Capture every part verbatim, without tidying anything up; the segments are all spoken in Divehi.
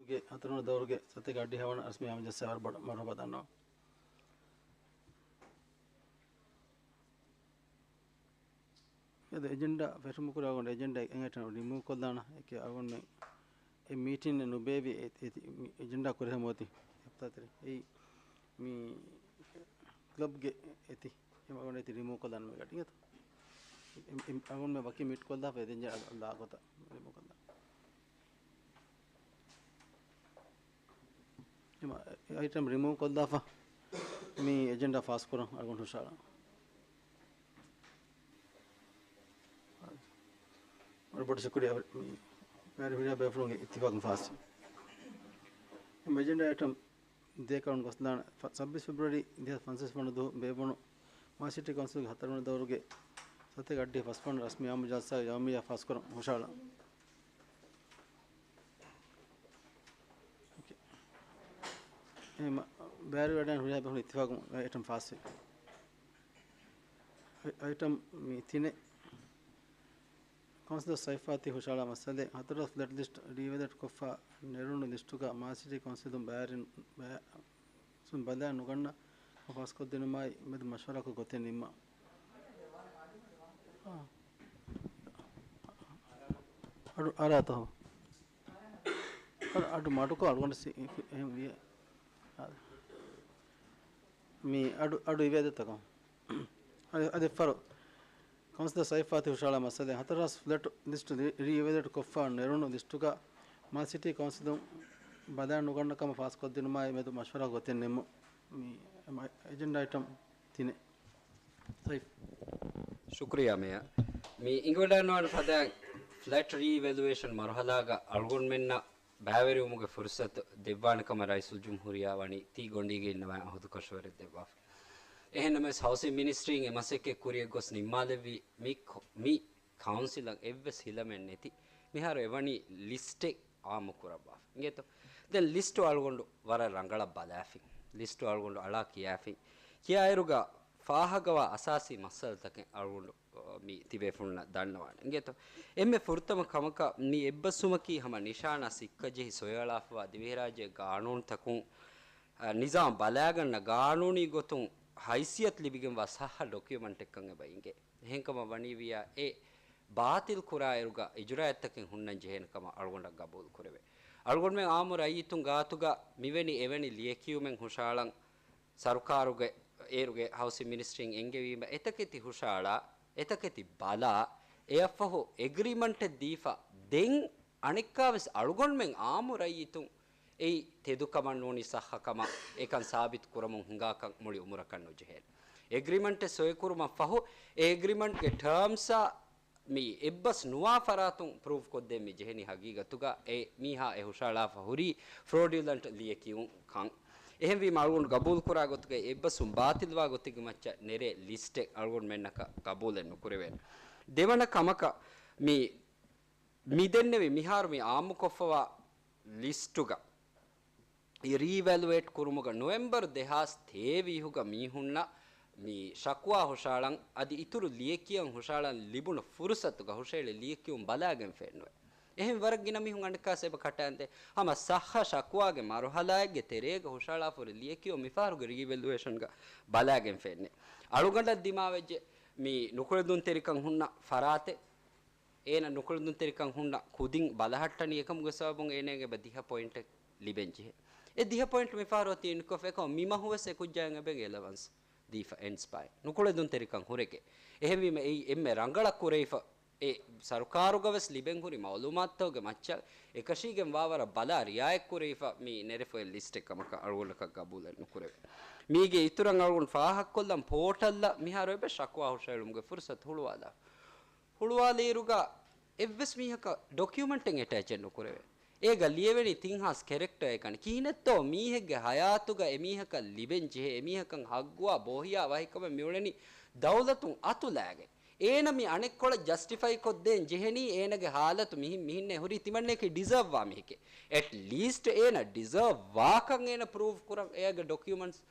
ގެ ހަތަރުވަނަ ދައުރުގެ ސަތޭކަ އައްޑިހަ ވަނަ ރަސްމީ އާއްމު ޖަލްސާއަށް ވަރަށް ބޮޑަށް މަރުޙަބާ ދަންނަވަން. އަދި އެޖެންޑާ ފެށުމުކުރި އަޅުގަނޑު އެޖެންޑާ އެނގޭ އައިޓަމް ރިމޫވް ކޮށްލާނަ އެކި އަޅުގަނޑުމެން އެ މީޓިން ނުބޭއްވި އެ، އެ، މި އެޖެންޑާ ކުރިހަމަ އޮތީ ހަފްތާތެރޭ. އެއީ މި ކްލަބްގެ އެތި އެ އަޅުގަނޑު އެތި ރިމޫވް ކޮށްލާނަ މި ގަޑި އިނގޭތޯ؟ އެ، އެ، އަޅުގަނޑުމެން ވަކި މީޓް ކޮށްލާފަ އެ އެޖެންޑާ އަ، ލާގޮތަށް ރިމޫވް ކޮށްލާނަ. އެމަ، އައިޓަމް ރިމޫވް ކޮށްލާފަ މި އެޖެންޑާ ފާސް ކުރަން އަޅުގަނޑު ހުށަހަޅަން. ވަރަށް ބޮޑަށް ޝުކުރިއްޔާ މި ބައިވެރި ހުރިހާ ބޭފުޅުންގެ އިއްތިފާޤުން ފާސް. އެމަ އެޖެންޑާ އައިޓަމް ދޭކަ އަޅުގަނޑު ގޮސްލާނަ. ސައްބީސް ފެބްރުއަރީ ދެހާސް ފަންސަވީސް ވަނަ ދުވަހު ބޭއްވުނު މާސިޓީ ކައުންސިލްގެ ހަތަރުވަނަ ދައުރުގެ ސަތޭކަ އައްޑިހަ ފަސްވަނަ ރަސްމީ އާއްމު ޖަލްސާގެ ޔައުމިއްޔާ ފާސްކުރަން ހުށަހަޅަން. އެމަ ބައިވެރިވެވަޑައިގެން ހުރިހާ ބޭފުޅުން އިއްތިފާޤުން އައިޓަމް ފާސްވި. އައި، އައިޓަމް މި ތިނެއް. ކައުންސިލަރ ސައިފާތީ ހުށަހަޅާ މައްސަލައެއް، ހަތަރު ރަސް ފްލެޓް ލިސްޓް ރީވެލުއޭޓް ކޮށްފަ ނެރުނު ލިސްޓުގަ މާސިޓީ ކައުންސިލުން ބައިވެރިން ބައި، ބަލާ ނުގަންނަ ފާސްކޮށްދިނުމާއި މެދު މަޝްވަރާކޮށް ގޮތެއް ނިންމަން. އަޑު އަރާތަހު. އަޑު، އަޑު މަޑުކޮށް އަޅުގަނޑު ސި، އެހެން ވިޔަ. މި އަޑު، އަޑު އިވޭދަތަކަށް. އަދި، އަދި ފަރު. ކައުންސިލަރ ސައިފާތީ ހުށަހަޅާ މައްސަލައެއް، ހަތަރު ރަސް ފްލެޓް ލިސްޓް ރީ، ރީއިވެލުއޭޓް ކޮށްފަ ނެރުނު ލިސްޓުގަ މާސިޓީ ކައުންސިލުން ބަލާ ނުގަންނަ ކަމަށް ފާސްކޮށްދިނުމާއި މެދު މަޝްވަރާ ގޮތެއް ނިންމުން. މި އެޖެންޑާ އައިޓަމް ތިނެއް. ސައިފް. ޝުކުރިއްޔާ މޭޔަރ. މި އިނގިވަޑައިގަންނަވާނެ ފަދައިން ފްލެޓް ރީއިވެލުއޭޝަން މަރުހަލާގަ އަޅުގަނޑުމެންނަށް ބައިވެރިވުމުގެ ފުރުސަތު ދެއްވާނެ ކަމަށް ރައީސުލްޖުމްހޫރިއްޔާ ވަނީ ތީ ގޮނޑީގަ އިންނަވާ އަހުދު ކަށަވަރެއް ދެއްވާފަ. އެހެންނަމަވެސް، ހައުސިން މިނިސްޓްރީން އެ މަސައްކަތް ކުރިއަށް ގޮސް ނިންމާލެއްވި މި ކޮ، މި ކައުންސިލަށް އެއްވެސް ހިލަމެއް ނެތި. މިހާރު އެވަނީ ލިސްޓެއް އާއްމު ކުރައްވާފަ. އިނގޭތޯ؟ ދެން ލިސްޓު އަޅުގަނޑު ވަރަށް ރަނގަޅަށް ބަލާފިން. ލިސްޓު އަޅުގަނޑު އަޅާ ކިޔާފިން. ކިޔާއިރުގަ ފާހަގަވާ އަސާސީ މައްސަލަތަކެއް އަޅުގަނޑު މި ތިބޭފުޅުންނަށް ދަންނަވާނެ. އިނގޭތޯ؟ އެންމެ ފުރަތަމަ ކަމަކަށް މި އެއްބަސްވުމަކީ ހަމަ ނިޝާނާ ސިއްކަ ޖެހި ސޮއިއަޅާފަވާ ދިވެހިރާއްޖޭގެ ގާނޫނުތަކުން، އަ، ނިޒާމް ބަލާގަންނަ ގާނޫނީ ގޮތުން ހައިސިއްޔަތު ލިބިގެންވާ ސައްހަ ޑޮކިއުމަންޓެއްކަން އެބަ އިނގޭ. އެހެންކަމަށް ވަނީވިއްޔާ އެ ބާތިލް ކުރާއިރުގަ އިޖުރާއަތްތަކެއް ހުންނަން ޖެހޭނެ ކަމަށް އަޅުގަނޑަށް ގަބޫލު ކުރެވޭ. އަޅުގަނޑުމެން އާއްމު ރައްޔިތުން ގާތުގަ މިވެނި އެވެނި ލިޔެކިޔުމެއް ހުށައަޅަން ސަރުކާރުގެ އޭރުގެ ހައުސިން މިނިސްޓްރީން އެންގެވީމަ އެތަކެތި ހުށައަޅާ، އެތަކެތި ބަލާ، އެއަށްފަހު އެގްރިމަންޓެއް ދީފަ ދެން އަނެއްކާވެސް އަޅުގަނޑުމެން އާއްމު ރައްޔިތުން އެއީ ތެދުކަމަށް ނޫނީ ސައްހަކަމަށް އެކަން ސާބިތު ކުރަމުން ހިނގާކަން މުޅި އުމުރަކަށް ނުޖެހޭނެ. އެގްރިމަންޓެއް ސޮއިކުރުމަށް ފަހު އެ އެގްރިމަންޓްގެ ޓާމްސްއާ މި އެއްބަސް ނުވާ ފަރާތުން ޕްރޫވް ކޮށްދޭން މި ޖެހެނީ ހަގީގަތުގަ އެ މީހާ އެ ހުށައަޅާފަ ހުރީ ފްރޯޑިއުލަންޓް ލިޔެކިޔުން ކަން. އެހެންވީމަ އަޅުގަނޑު ގަބޫލުކުރާ ގޮތުގައި އެއްބަސްވުން ބާތިލްވާ ގޮތެއްގެ މައްޗަށް ނެރޭ ލިސްޓެއް އަޅުގަނޑުމެންނަކަށް ގަބޫލެއް ނުކުރެވޭނެ. ދެވަނަ ކަމަކަށް މި މި ދެންނެވި މިހާރު މި އާއްމުކޮށްފަވާ ލިސްޓުގަ ރީއިވެލުއޭޓް ކުރުމުގަ ނޮވެމްބަރު ދެހާސް ތޭވީހުގަ މީހުންނަށް މި ޝަކުވާ ހުށައަޅަން އަދި އިތުރު ލިޔެކިޔަން ހުށައަޅަން ލިބުނު ފުރުސަތުގަ ހުށައެޅި ލިޔެކިޔުން ބަލާގެންފައެއްނުވޭ. އެހެން ވަރަށް ގިނަ މީހުން އަނެއްކާސް އެބަ ކަޓައިންދޭ. ހަމަ ސައްހަ ޝަކުވާގެ މަރުހަލާއެއްގެ ތެރޭގަ ހުށައަޅާފަ ހުރި ލިޔެކިޔުން މިފަހަރުގެ ރީއިވެލުއޭޝަންގަ ބަލާގެންފައެއްނެތް. އަޅުގަނޑަށް ދިމާވެއްޖެ މި ނުކުޅެދުންތެރިކަން ހުންނަ ފަރާތެއް. އޭނަ ނުކުޅެދުންތެރިކަން ހުންނަ ކުދިން ބަލަހައްޓަނީ އެކަމުގެ ސަބަބުން އޭނާގެ އެބަ ދިހަ ޕޮއިންޓެއް ލިބެންޖެހޭ. އެ ދިހަ ޕޮއިންޓް މިފަހަރު އޮތީ އިންކޮށްފަ އެކަމަ މި މަހުވެސް އެކުއްޖާއިން އެބައިނގޭ އެލަވަންސް ދީފަ އެންޑްސް ބައި. ނުކުޅެދުންތެރިކަން ހުރެގެ. އެހެންވީމަ އެއީ އެންމެ ރަނގަޅަށް ކުރެވިފަ އެ ސަރުކާރުގަވެސް ލިބެން ހުރި މައުލޫމާތުތަކުގެ މައްޗަށް އެކަށީގެން ވާވަރަށް ބަލާ ރިއާޔަތްކުރެވިފަ މި ނެރެފަ އޮތް ލިސްޓެއް ކަމަކަށް އަޅުގަނޑަކަށް ގަބޫލެއް ނުކުރެވޭ. މީގެ އިތުރަށް އަޅުގަނޑު ފާހަގަކޮށްލަން ޕޯޓަލްއަށް މިހާރު އެބަ ޝަކުވާ ހުށައެޅުމުގެ ފުރުސަތު ހުޅުވާލާ. ހުޅުވާލިއިރުގަ އެއްވެސް މީހަކަށް ޑޮކިއުމަންޓެއް އެޓޭޗެއް ނުކުރެވޭ. އޭގަ ލިޔެވެނީ ތިން ހާސް ކެރެކްޓަރ އެކަނި. ކިހިނެއްތޯ މީހެއްގެ ހަޔާތުގަ އެމީހަކަށް ލިބެން ޖެހޭ، އެމީހަކަށް ހައްގުވާ ބޯހިޔާ ވަހިކަމެއް މިއުޅެނީ ދައުލަތުން އަތުލާގެން. އޭނަ މި އަނެއްކޮޅަށް ޖަސްޓިފައި ކޮށްދޭން ޖެހެނީ އޭނަގެ ހާލަތު މިހިން، މިހިންނޭ ހުރީ ތިމަންނައަކީ ޑިޒާވްވާ މީހެކޭ. އެޓްލީސްޓް އޭނަ ޑިޒާވް ވާކަން އޭނަ ޕްރޫވް ކުރަން އޭގެ ޑޮކިއުމަންޓްސް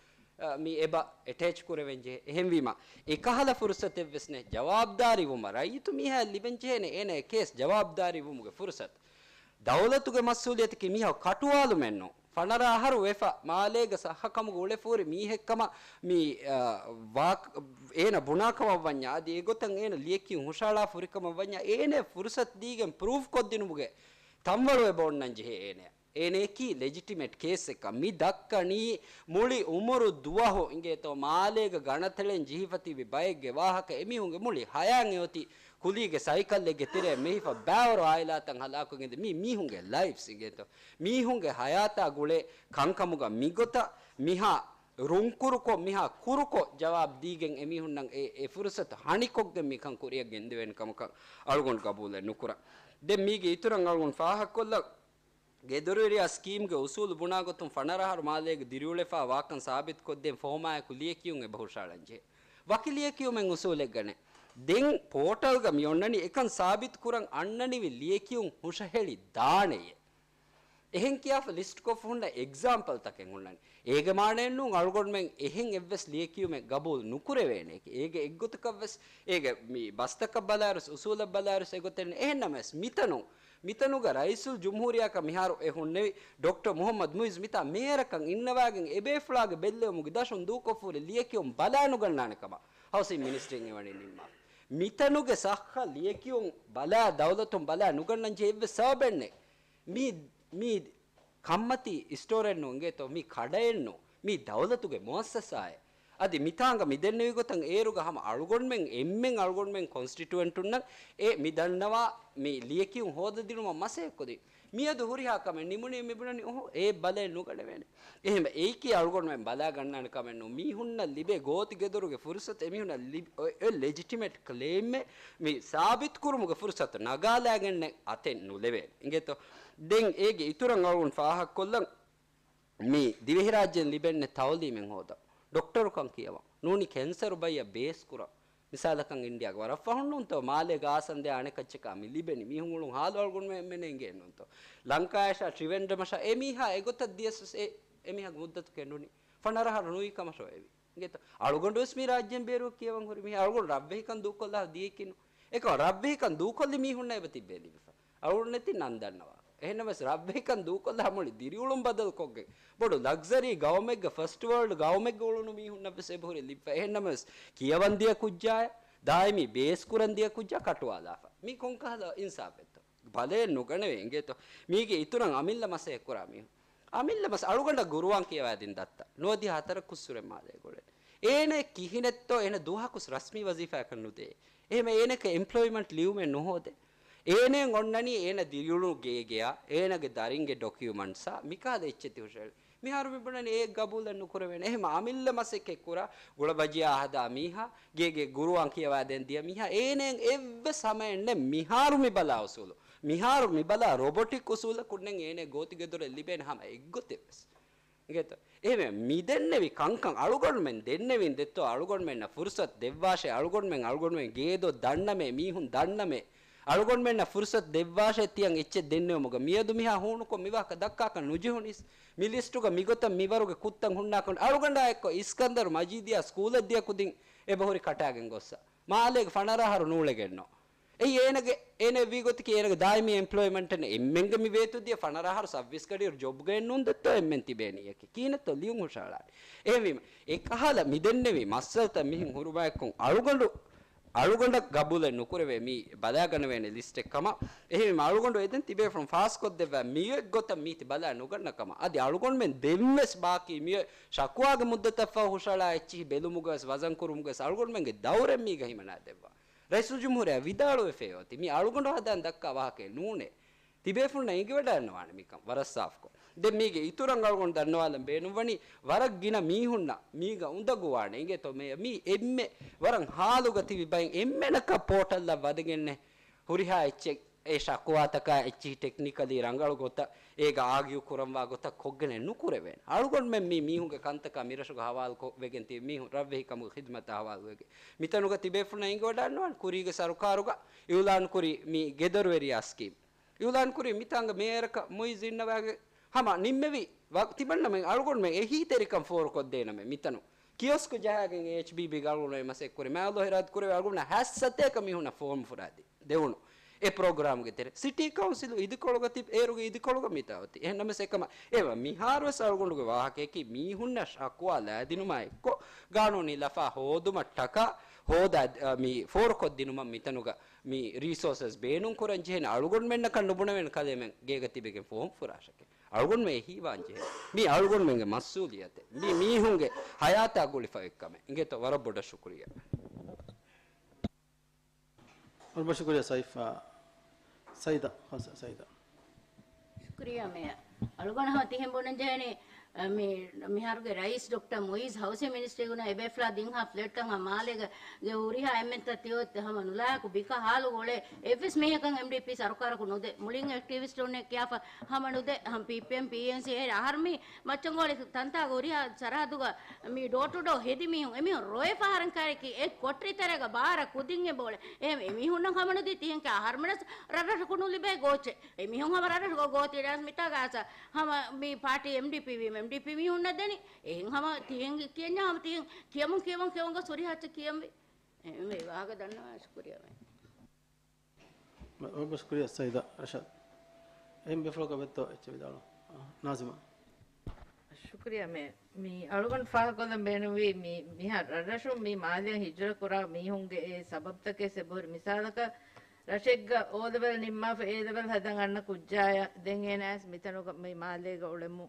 އ، މި އެބަ އެޓޭޗް ކުރެވެން ޖެހޭ. އެހެންވީމަ، އެކަހަލަ ފުރުސަތެއްވެސް ނެތް. ޖަވާބުދާރީ ވުމަށް ރައްޔިތު މީހާ ލިބެން ޖެހޭނެ އޭނަ އެ ކޭސް ޖަވާބުދާރީ ވުމުގެ ފުރުސަތު. ދައުލަތުގެ މަސްއޫލިއްޔަތަކީ މީހާ ކަޓުވާލުމެއްނު. ފަނަރަ އަހަރު ވެފަ މާލޭގަ ސައްހަކަމުގަ އުޅެފަ ހުރި މީހެއްކަމަށް މި، އާ، ވާ-، އޭނަ ބުނާކަމަށްވަންޏާ، އަދި އެގޮތަށް އޭނަ ލިޔެކިޔުން ހުށަހަޅާފަ ހުރިކަމަށްވަންޏާ، އޭނަ ފުރުސަތު ދީގެން ޕްރޫފް ކޮށްދިނުމުގެ ތަންވަޅު އެބަ އޮންނަން ޖެހޭ އޭނަ. އޭނައަކީ ލެޖިޓިމެޓް ކޭސްއެއްކަން މި ދައްކަނީ މުޅި އުމުރު ދުވަހު އިނގޭތޯ މާލޭގަ ގަނަތެޅެން ޖެހިފަ ތިބި ބައެއްގެ ވާހަކަ އެމީހުންގެ މުޅި ހަޔާތް އެއޮތީ ކުލީގެ ސައިކަލެއްގެ ތެރެއަށް މެހިފަ ބާވަރު އާއިލާތައް ހަލާކުވެގެންދެ މީ މީހުންގެ ލައިފްސް އިނގޭތޯ. މީހުންގެ ހަޔާތާ ގުޅޭ ކަންކަމުގަ މިގޮތަށް މިހާ ރުންކުރުކޮށް، މިހާ ކުރުކޮށް ޖަވާބު ދީގެން އެމީހުންނަށް އެ، އެ ފުރުސަތު ހަނިކޮށްގެން މިކަން ކުރިއަށް ގެންދެވޭނެ ކަމަކަށް އަޅުގަނޑު ގަބޫލެއް ނުކުރަން. ދެން މީގެ އިތުރަށް އަޅުގަނޑު ފާހަގަކޮށްލަން. ގެދޮރުވެރިޔާ ސްކީމްގެ އުސޫލު ބުނާގޮތުން ފަނަރަ އަހަރު މާލޭގަ ދިރިއުޅެފަ ވާކަން ސާބިތުކޮށްދޭން ފޯމާއެކު ލިޔެކިޔުން އެބަހުށައަޅަންޖެހޭ. ވަކި ލިޔެކިޔުމެއް އުސޫލެއްގަނެ. ދެން ޕޯޓަލްގަ މި އޮންނަނީ އެކަން ސާބިތުކުރަން އަންނަނިވި ލިޔެކިޔުން ހުށަހެޅި ދާނެޔޭ. އެހެން ކިޔާފަ ލިސްޓްކޮށްފަ ހުންނަ އެގްޒާމްޕަލްތަކެއް ހުންނަނީ. އޭގެ މާނައެއްނޫން އަޅުގަނޑުމެން އެހެން އެއްވެސް ލިޔެކިޔުމެއް ގަބޫލު ނުކުރެވޭނެ. އޭގެ އެއްގޮތަކަށްވެސް އޭގެ މި ބަސްތަކަށް ބަލާއިރުސް އުސޫލަށް ބަލާއިރުސް އެގޮތެއް ނެ. އެހެންނަމަވެސް މިތަނުން މިތަނުގަ ރައީސުލް ޖުމްހޫރިއްޔާކަށް މިހާރު އެ ހުންނެވި ޑޮކްޓަރ މުހައްމަދު މުއިއްޒު މިތާ މޭޔަރަކަށް އިންނަވާގެން އެބޭފުޅާގެ ބެއްލެވުމުގެ ދަށުން ދޫކޮށްފަ ހުރި ލިޔެކިޔުން ބަލާނުގަންނާނެ ކަމަށް ހައުސިން މިނިސްޓްރީން އެވަނީ ނިންމާފަ. މިތަނުގެ ސައްހަ ލިޔެކިޔުން ބަލާ ދައުލަތުން ބަލާ ނުގަންނަން ޖެހޭ އެއްވެސް ސަބަބެއް ނެތް. މީ، މީ ކަންމަތީ ސްޓޯރެއްނު އިނގޭތޯ، މީ ކަޑައެއްނު، މީ ދައުލަތުގެ މުއައްސަސާއެއް. އަދި މިތާނގަ މި ދެންނެވި ގޮތަށް އޭރުގަ ހަމަ އަޅުގަނޑުމެން އެންމެން އަޅުގަނޑުމެން ކޮންސްޓިޓުއެންޓުންނަށް އެ މި ދަންނަވާ މި ލިޔެކިޔުން ހޯދަދިނުމަށް މަސައްކަތްކޮށްދިން. މިއަދު ހުރިހާ ކަމެއް ނިމުނީ މިބުނަނީ އޮހޮ އޭ ބަލައެއް ނުގަނެވޭނެ. އެހެން އެއީކީ އަޅުގަނޑުމެން ބަލާގަންނާނެ ކަމެއް ނޫން. މީހުންނަށް ލިބޭ ގޯތި ގެދޮރުގެ ފުރުސަތު އެމީހުންނަށް ލިބި އޮ-، އޮތް ލެޖިޓިމެޓް ކްލެއިމެއް މި ސާބިތުކުރުމުގެ ފުރުސަތު ނަގާލާގެންނެއް އަތެއް ނުލެވޭނެ. އިނގޭތޯ؟ ދެން އޭގެ އިތުރަށް އަޅުގަނޑު ފާހަގަކޮށްލަން. މި ދިވެހިރާއްޖޭން ލިބެންނެ ތައުލީމެއް ހޯދަން. ޑޮކްޓަރުކަން ކިޔަވަން. ނޫނީ ކެންސަރު ބައްޔަށް ބޭސްކުރަން. މިސާލަކަށް އިންޑިއާގެ ވަރަށް ފަހުން ނޫންތޯ މާލޭގަ އާސަންދެ އަނެކައްޗަކާ މި ލިބެނީ. މީހުން އުޅުން ހާލު އަޅުގަނޑުމެން އެނގޭ ނޫންތޯ. ލަންކާޔަށާ ޓްރިވެންޑްރަމަށާ އެ މީހާ އެގޮތަށް ދިޔަސް އެ، އެ މީހާގެ މުއްދަތު ކެނޑުނީ. ފަނަރަ އަހަރު ނުވި ކަމަށޯ އެވީ. އިނގޭތޯ؟ އަޅުގަނޑުވެސް މި ރާއްޖޭން ބޭރުވެ ކިޔަވަން ހުރި މީހާ އަޅުގަނޑު ރަށްވެހިކަން ދޫކޮށްލާ ދިޔަކީނު. އެކަމަ ރަށްވެހިކަން ދޫކޮށްލި މީހުންނަށް އެބަ ތިއްބޭ ލިބިފަ. އަޅުގަނޑު ނެތި ނަން ދަންނަވާ. އެހެންނަމަވެސް ރަށްވެހިކަން ދޫކޮށްލާ މުޅި ދިރިއުޅުން ބަދަލުކޮށްގެން ބޮޑު ލަގްޒަރީ ގައުމެއްގަ ފަސްޓް ވަރލްޑް ގައުމެއްގަ އުޅުނު މީހުންނަށްވެސް އެބަހުރި ލިބިފަ. އެހެންނަމަވެސް ކިޔަވަން ދިޔަ ކުއްޖާއެއް، ދާއިމީ ބޭސްކުރަން ދިޔަ ކުއްޖާ ކަޓުވާލާފަ. މީ ކޮންކަހަލަ އިންސާފެއްތޯ؟ ބަލައެއް ނުގަނެވޭ އިނގޭތޯ. މީގެ އިތުރަށް އަމިއްލަ މަސައްކަތް ކުރާ މީހުން. އަމިއްލަ މަސް އަޅުގަނޑަށް ގުރުއާން ކިޔަވާދިން ދައްތަ. ނުވަދިހަ ހަތަރަކު ސުރެ މާލޭ ގުޅޭ. އޭނަ ކިހިނެއްތޯ އޭނަ ދުވަހަކުސް ރަސްމީ ވަޒީފާއަކަށް ނުދޭ. އެހެމަ އޭނަކަށް އެމްޕްލޯއިމަންޓް ލިޔުމެއް ނުހޯދޭ. އޭނަ އޮންނަނީ އޭނަ ދިރިއުޅުނު ގޭގެއާ، އޭނަގެ ދަރިންގެ ޑޮކިއުމަންޓްސާ، މިކަހަލަ އެއްޗެއް ތި ހުށަހެޅި. މިހާރު މި ބުނަނީ އޭ ގަބޫލެއް ނުކުރެވޭނެ. އެހެމަ އަމިއްލަ މަސައްކަތް ކުރާ، ގުޅަބަޖިޔާ ހަދާ މީހާ، ގޭގެ ގުރުއާން ކިޔަވާދޭން ދިޔަ މީހާ، އޭނައަށް އެއްވެސް ހަމައެއްނެއް މިހާރު މި ބަލާ އުސޫލު. މިހާރު މި ބަލާ ރޮބޮޓިކް އުސޫލަކުންނެއް އޭނަ ގޯތިގެދޮރެއް ލިބޭނެ ހަމަ އެއްގޮތެއްވެސް. އިނގޭތޯ؟ އެހެމެ މި ދެންނެވި ކަންކަން އަޅުގަނޑުމެން ދެންނެވިން ދެއްތޯ އަޅުގަނޑުމެންނަށް ފުރުސަތު ދެއްވާށޭ، އަޅުގަނޑުމެން އަޅުގަނޑުމެން ގޭދޮށް ދަންނަމޭ، މީހުން ދަންނަމޭ، އަޅުގަނޑުމެންނަށް ފުރުސަތު ދެއްވާށޭ ތިޔަން އެއްޗެއް ދެންނެވުމުގަ މިއަދު މިހާ ހޫނުކޮށް މިވާހަކަ ދައްކާކަށް ނުޖެހުނީސް. މި ލިސްޓުގަ މިގޮތަށް މިވަރުގެ ކުށްތައް ހުންނާކަން އަޅުގަނޑާ އެއްކޮށް އިސްކަންދަރު މަޖީދިއާ ސްކޫލަށް ދިޔަ ކުދިން އެބަހުރި ކަޓާގެން ގޮއްސަ. މާލޭގެ ފަނަރަ އަހަރު ނޫޅެގެންނޯ. އެއީ އޭނަގެ، އޭނަ ވީ ގޮތަކީ އޭނަގެ ދާއިމީ އެމްޕްލޯއިމަންޓެއް ނެތް. އެންމެންގެ މި ވޭތު ދިޔަ ފަނަރަ އަހަރު ސައްވީސް ގަޑިއިރު ޖޮބްގައެއް ނޫން ދެއްތޯ އެންމެން ތިބޭނީއަކީ. ކިހިނެއްތޯ ލިޔުން ހުށަހަޅާނީ. އެހެންވީމަ، އެކަހަލަ މި ދެންނެވި މައްސަލަތައް މިހެން ހުރުމާއެކު އަޅުގަނޑު، އަޅުގަނޑަށް ގަބޫލެއް ނުކުރެވޭ މި ބަލާގަނެވޭނެ ލިސްޓެއް ކަމަށް. އެހެންވީމަ، އަޅުގަނޑު އެދެން ތިބޭފުޅުން ފާސްކޮށްދެއްވާ މިއޮތް ގޮތަށް މީތި ބަލާ ނުގަންނަ ކަމަށް. އަދި އަޅުގަނޑުމެން ދެންވެސް ބާކީ މިއޮތް ޝަކުވާގެ މުއްދަތަށްފަހު ހުށަހަޅާ އެއްޗިހި ބެލުމުގަވެސް ވަޒަންކުރުމުގަވެސް އަޅުގަނޑުމެންގެ ދައުރެއް މީގަ ހިމަނާދެއްވާ. ރައީސުލްޖުމްހޫރިއްޔާ ވިދާޅުވެފައި އޮތީ، މި އަޅުގަނޑު ހަދާން ދައްކާ ވާހަކައެއް ނޫނޭ. ތިބޭފުޅުންނަށް އެނގިވަޑައިގަންނަވާނެ މިކަން ވަރަށް ސާފުކޮށް. ދެން މީގެ އިތުރަށް އަޅުގަނޑު ދަންނަވާލަން ބޭނުންވަނީ، ވަރަށް ގިނަ މީހުންނަށް މީގަ އުނދަގޫވާނެ. އިނގޭތޯ މޭޔަ، މީ އެންމެ ވަރަށް ހާލުގަ ތިބި ބައެއް އެންމެނަކަށް ޕޯޓަލްއަށް ވަދެގެންނެއް ހުރިހާ އެއްޗެއް، އެ ޝަކުވާތަކާ އެއްޗިހި ޓެކްނިކަލީ ރަނގަޅު ގޮތަށް އޭގަ އާގިއު ކުރަންވާ ގޮތަށް ކޮށްގެނެއް ނުކުރެވޭނެ. އަޅުގަނޑުމެން މީ މީހުންގެ ކަންތަކާ މިރަށުގަ ހަވާލުކޮށް ވެގެން ތިބި މީހުން ރަށްވެހިކަމުގެ ޚިދުމަތަށް ހަވާލުވެގެން. މިތަނުގަ ތިބޭފުޅުންނަށް އެނގިވަޑައިގަންނަވާނެ ކުރީގެ ސަރުކާރުގަ އިއުލާންކުރި މި ގެދޮރުވެރިޔާ ސްކީމް. އިއުލާންކުރި މިތާނގަ މޭޔަރަކަށް މުއިއްޒު އިންނަވާގެ ހަމަ ނިންމެވި ވަ-، ތިމަންނަމެން އަޅުގަނޑުމެން އެހީތެރިކަން ފޯރުކޮށްދޭނަމޭ މިތަނު. ކިއޮސްކު ޖަހާގެން އެޗްބީބީގެ އަޅުގަނޑު މަސައްކަތް ކުރި. މާލޯ އިރާދަ ކުރެވި އަޅުގަނޑަށް ހަތް ސަތޭކަ މީހުންނަށް ފޯމް ފުރާދި ދެވުނު. އެ ޕްރޮގްރާމްގެ ތެރޭ. ސިޓީ ކައުންސިލު އިދިކޮޅުގަ ތިބި، އޭރުގެ އިދިކޮޅުގަ މިތާ އޮތީ. އެހެން ނަމަވެސް އެކަމަށް އެވަ މިހާރުވެސް އަޅުގަނޑުގެ ވާހަކަޔަކީ މީހުންނަށް ޝަކުވާ ލައިދިނުމާ އެއްކޮށް، ގާނޫނީ ލަފާ ހޯދުމަށްޓަކާ ހޯދާ، އަ، މި ފޯރުކޮށްދިނުމަށް މިތަނުގަ މި ރީސޯސަސް ބޭނުންކުރަން ޖެހޭނެ. އަޅުގަނޑުމެންނަކަށް ނުބުނެވޭނެ ކަލޭމެން ގޭގަ ތިބެގެން ފޯމް ފުރާށެކޭ. އަޅުގަނޑުމެން އެ ހީވާން ޖެހޭ. މީ އަޅުގަނޑުމެންގެ މަސްއޫލިއްޔަތެއް. މީ މީހުންގެ ހަޔާތާ ގުޅިފަ އޮތް ކަމެއް. އިނގޭތޯ، ވަރަށް ބޮޑަށް ޝުކުރިއްޔާ. ވަރަށް ބޮޑަށް ޝުކުރިއްޔާ ސައިފާ. ސައިދާ، ސައިދާ. ޝުކުރިއްޔާ މޭޔަރ. އަޅުގަނޑަށް ހަމަ ތިހެން ބުނަން ޖެހޭނީ، އަ، މި، މިހާރުގެ ރައީސް ޑޮކްޓަރ މުއިއްޒު ހައުސިން މިނިސްޓްރީގަ އެބޭފުޅާ ދިން ހާ ފްލެޓްތައް ހަމަ މާލޭގަ ގެ ހުރިހާ އެންމެންތައް ތިއޮތް ހަމަ ނުލާހަކު ބިކަ ހާލު އޮޅޭ. އެއްވެސް މީހަކަށް އެމްޑީޕީ ސަރުކާރަކު ނުދޭ. މުޅިން އެކްޓިވިސްޓުންނެއް ކިޔާފަ ހަމަ ނުދޭ. ހަމަ ޕީޕީއެމް، ޕީއެންސީ އެ އަހަރު މި މައްޗަންގޯޅި ތަންތާގަ ހުރިހާ ސަރަހައްދުގަ މި ޑޯ ޓު ޑޯ ހެދި މީހުން، އެމީހުން ރޮއެ ފަހަރަން ކާރިކީ އެ ކޮޓަރި ތެރޭގަ ބާރަ ކުދިން އެބައުޅޭ. އެހެން އެމީހުންނަށް ހަމަނުދީ ތިހެން ކިޔާ އަހަރުމެނަސް ރަށްރަށަކު ނުލިބޭ ގޯޗެއް. އެމީހުން ހަމަ ރަށްރަށުގަ ގޯތި ޑާންސް މިތާގަ އައިސް ހަމަ މި ޕާޓީ އެމްޑީޕީ ވީމަ އެމްޑީޕީ މީހުންނަށް ދެނީ. އެހެން ހަމަ ތިހެން ކިޔަންޏާ ހަމަ ތިހެން ކިޔަމުން ކިޔަމުން ކިޔަމުން ގޮސް ހުރިހާ އެއްޗެއް ކިޔަންވީ. އެ، އެ ވާހަކަ ދަންނަވާ ޝުކުރިއްޔާ ވޭ. ވަރަށް ޝުކުރިއްޔާ ސައިދާ ރަޝާދް. އެހެން ބޭފުޅަކަށް ވެއްތޯ އެއްޗެއް ވިދާޅު. އާ، ނާޒިމާ. ޝުކުރިއްޔާ މޭ. މި އަޅުގަނޑު ފާހަގަކޮށްލަން ބޭނުންވީ މި، މިހާ ރަށްރަށުން މި މާލެއަށް ހިޖުރަ ކުރާ މީހުންގެ އެ ސަބަބުތަކެއް އެބަހުރި. މިސާލަކަށް ރަށެއްގަ އޯލެވެލް ނިންމާފަ އޭލެވެލް ހަދަން އަންނަ ކުއްޖާޔަށް ދެން އޭނާއަސް މިތަނުގަ މި މާލޭގަ އުޅެމު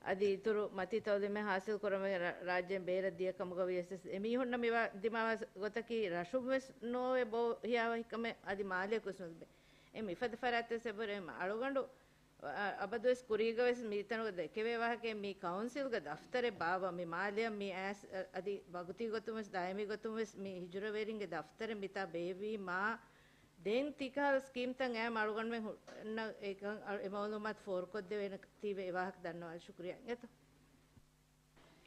އަދި އިތުރު މަތި ތައުލީމެއް ހާސިލް ކުރަމުން ރަ-، ރާއްޖޭން ބޭރަށް ދިޔަ ކަމުގަ ވިޔަސް އެމީހުންނަށް މި ވާ-، ދިމާވާ ގޮތަކީ ރަށުން ވެސް ނޯވޭ ބޯ ހިޔާވަހިކަމެއް އަދި މާލެއަކު ވެސް ނުލިބޭ. އެ މިފަދަ ފަރާތްތައް އެބަހުރި އަޅުގަނޑު އަ-، އަބަދުވެސް ކުރީގަވެސް މިތަނުގަ ދެކެވޭ ވާހަކައެއް މި ކައުންސިލްގެ ދަފްތަރެއް ބާއްވާ މި މާލެއަށް މި އައިސް އަ-، އަދި ވަގުތީ ގޮތުންވެސް ދާއިމީ ގޮތުންވެސް މި ހިޖުރަވެރިންގެ ދަފްތަރެއް މިތާ ބޭއްވީމާ ދެން ތިކަހަލަ ސްކީމްތައް އައިމަ އަޅުގަނޑުމެން ހު-، ނަ-، އެކަން އަ-، އެ މައުލޫމާތު ފޯރުކޮށްދެވޭނެ ތީވެ އެ ވާހަކަ ދަންނަވާލި. ޝުކުރިއްޔާ އިނގޭތޯ.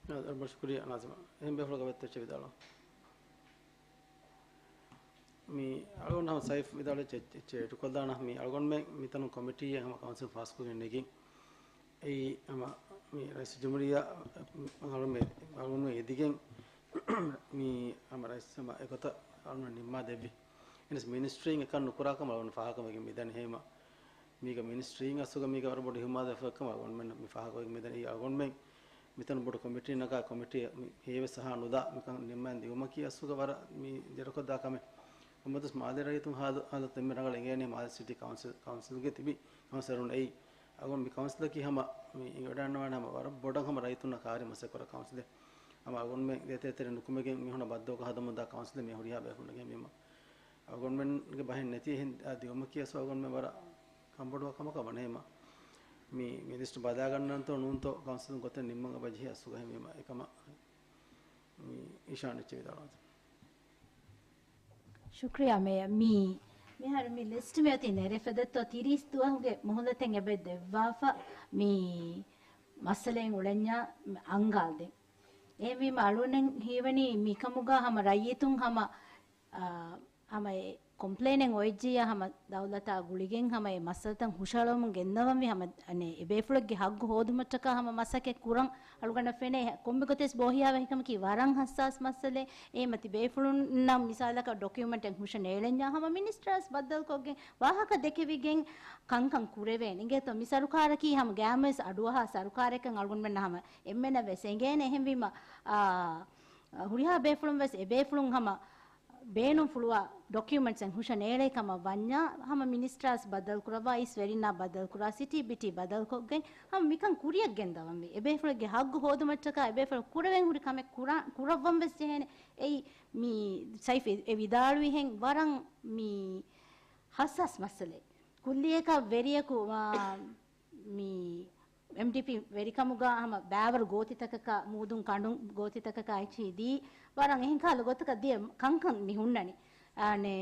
އަ-، އަ-، ޝުކުރިއްޔާ ނާޒިމާ. އެހެން ބޭފުޅަކަށް ވެއްތޯ އެއްޗެއް ވިދާޅު. މި އަޅުގަނޑު ހަމަ ސައިފް ވިދާޅުވެއްޖެ އެއްޗެއް އެޑުކޮށްލާނަ މި އަޅުގަނޑުމެން މިތަނުން ކޮމިޓީއެއް ހަމަ ކައުންސިލް ފާސްކޮށްގެން ނެގިން. އެއީ ހަމަ މި ރައީސުލްޖުމްހޫރިއްޔާ އަޅުގަނޑުމެން އެދިގެން މި ހަމަ ރައީސް ހަމަ އެގޮތަށް އަޅުގަނޑު ނިންމާ ދެއްވި. އެނަސް މިނިސްޓްރީން އެކަން ނުކުރާ ކަމަށް އަޅުގަނޑު ފާހަގަވެގެން މިދަނީ. ހޭމަ މީގަ މިނިސްޓްރީން އަސްލުގަ މީގަ ވަރަށް ބޮޑު އިހުމާލުވެފަ ކަމަށް އަޅުގަނޑުމެން މި ފާހަގަވެގެން މިދަނީ. އަޅުގަނޑުމެން މިތަނު ބޮޑު ކޮމިޓީ ނަގާ ކޮމިޓީ މި ހޭވެސް އަހާ ނުލާ މިކަން ނިންމައިން ދިއުމަކީ އަސްލުގަ ވަރަށް މި ދެރަކޮށްދާ ކަމެއް. އަމަދުސް މާލެ ރައްޔިތުން ހާލު، ހާލަތު އެންމެ ރަނގަޅަށް އިނގޭނީ މާލެ ސިޓީ ކައުންސިލް، ކައުންސިލްގެ ތިބި ކައުންސިލަރުން އެއީ. އަޅުގަނޑު މި ކައުންސިލަކީ ހަމަ މި އިނގިވަޑައިގަންނަވާނެ ހަމަ ވަރަށް ބޮޑަށް ހަމަ ރައްޔިތުންނަށް ކާރި މަސައްކަތް ކުރާ ކައުންސިލެއް. ހަމަ އަޅުގަނޑުމެން ދޭތެރޭ ތެރެ ނުކުމެގެން މީހުންނަށް ބައްދަލުކޮށް ހަދަމުންދާ ކައުންސިލެއް މި ހުރިހާ ބޭފުޅުންނަށް ހެންވީމަ. އަޅުގަނޑުމެންގެ ބަހެއް ނެތި އެހެން އާ ދިއުމަކީ އަސް އަޅުގަނޑުމެން ވަރަށް ކަންބޮޑުވާ ކަމަކަށް ވަނީމަ، މި، މި ލިސްޓް ބަލާގަންނަންތޯ ނޫންތޯ ކައުންސިލުން ގޮތެއް ނިންމަން އެބަޖެހޭ އަސްލުގަ ހެންވީމަ. އެކަމަށް މި އީޝާން އެއްޗެއް ވިދާޅުވާތި. ޝުކްރިޔާ މޭޔަރ. މި، މިހާރު މި ލިސްޓް މިއޮތީ ނެރެފަދައްތޯ ތިރީސް ދުވަހުގެ މުހުލަތެއް އެބަ ދެއްވާފަ މި މައްސަލައިން އުޅެންޏާ އަންގާލްދޭން. އެހެންވީމަ އަޅުގަނޑަށް ހީވަނީ މިކަމުގަ ހަމަ ރައްޔިތުން ހަމަ، އާ، ހަމަ އެ ކޮމްޕްލެއިނެއް އޮވެއްޖިއްޔާ ހަމަ ދައުލަތާ ގުޅިގެން ހަމަ އެ މައްސަލަތައް ހުށަހަޅަމުން ގެންދަވަންވީ ހަމަ އަނެއް އެބޭފުޅެއްގެ ހައްގު ހޯދުމަށްޓަކާ ހަމަ މަސައްކަތް ކުރަން އަޅުގަނޑަށް ފެނޭ. ކޮންމެ ގޮތެސް ބޯހިޔާވަހިކަމަކީ ވަރަށް ހައްސާސް މައްސަލައެއް. އެހެމަ ތި ބޭފުޅުންނަށް މިސާލަކަށް ޑޮކިއުމެންޓެއް ހުށަ ނޭޅެންޏާ ހަމަ މިނިސްޓަރަސް ބައްދަލުކޮށްގެން ވާހަކަ ދެކެވިގެން ކަންކަން ކުރެވޭނެ. އިނގޭތޯ މި ސަރުކާރަކީ ހަމަ ގައިމުވެސް އަޑުއަހާ ސަރުކާރެއްކަން އަޅުގަނޑުމެންނަށް ހަމަ އެންމެނަށް ވެސް އެނގޭނެ. އެހެންވީމަ، އާ، ހުރިހާ ބޭފުޅުން ވެސް އެބޭފުޅުން ހަމަ ބޭނުންފުޅުވާ ޑޮކިއުމެންޓްސްއެއް ހުށަ ނޭޅޭ ކަމަށް ވަންޏާ، ހަމަ މިނިސްޓާސް ބަދަލުކުރައްވާ، އިސް ވެރިންނާ ބަދަލުކުރާ، ސިޓީ ބިޓީ ބަދަލުކޮށްގެން ހަމަ މިކަން ކުރިއަށް ގެންދަވަންވީ. އެބޭފުޅެއްގެ ހައްގު ހޯދުމަށްޓަކާ އެބޭފުޅުން ކުރެވެން ހުރި ކަމެއް ކުރާ، ކުރައްވަން ވެސް ޖެހޭނެ. އެއީ މި ސައިފް އެ ވިދާޅުވިހެން ވަރަށް މި ހައްސާސް މައްސަލައެއް. ކުއްލިއަކަށް ވެރިޔަކު، އާ، މި އެމްޑީޕީ ވެރިކަމުގަ ހަމަ ބައިވަރު ގޯތިތަކަކާ، މޫދުން ކަނޑުން ގޯތިތަކަކާ އެއްޗިހި ދީ، ވަރަށް އެހެން ކަހަލަ ގޮތަކަށް ދިޔަ ކަންކަން މި ހުންނަނީ. އަނެ،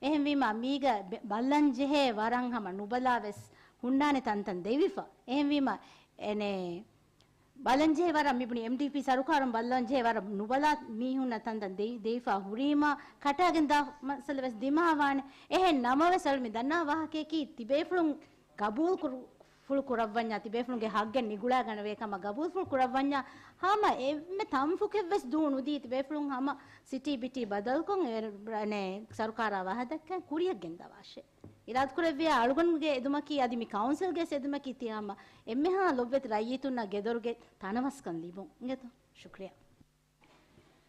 އެހެންވީމަ މީގަ ބެ-، ބަލަން ޖެހޭ ވަރަށް ހަމަ ނުބަލާ ވެސް ހުންނާނެ ތަންތަން ދެވިފަ. އެހެންވީމަ، އެނެ، ބަލަން ޖެހޭ ވަރަށް މިބުނި އެމްޑީޕީ ސަރުކާރުން ބަލަން ޖެހޭ ވަރަށް ނުބަލާ މީހުންނަށް ތަންތަން ދެ-، ދެވިފަ ހުރީމަ، ކަޓާގެން ދާ މައްސަލަ ވެސް ދިމާވާނެ. އެހެން ނަމަވެސް އަޅު މި ދަންނަވާ ވާހަކަޔަކީ ތިބޭފުޅުން ގަބޫލު ކުރު-، ފުޅު ކުރައްވަންޏާ، ތިބޭފުޅުންގެ ހައްގެއް ނިގުޅާގަނެވޭ ކަމަށް ގަބޫލުފުޅު ކުރައްވަންޏާ، ހަމަ އެންމެ ތަންފުކެއް ވެސް ދޫ ނުދީ، ތިބޭފުޅުން ހަމަ ސިޓީ ބިޓީ ބަދަލުކޮށް، އެ، ސަރުކާރާ ވަހަދައްކަން ކުރިއަށް ގެންދަވާށޭ. އިރާދަކުރެއްވިޔާ އަޅުގަނޑުގެ އެދުމަކީ އަދި މި ކައުންސިލްގެ އެދުމަކީ ތިޔަ ހަމަ އެންމެހާ ލޮބުވެތި ރައްޔިތުންނަށް ގެދޮރުގެ ތަނަވަސްކަން ލިބުން. އިނގޭތޯ؟ ޝުކްރިޔާ.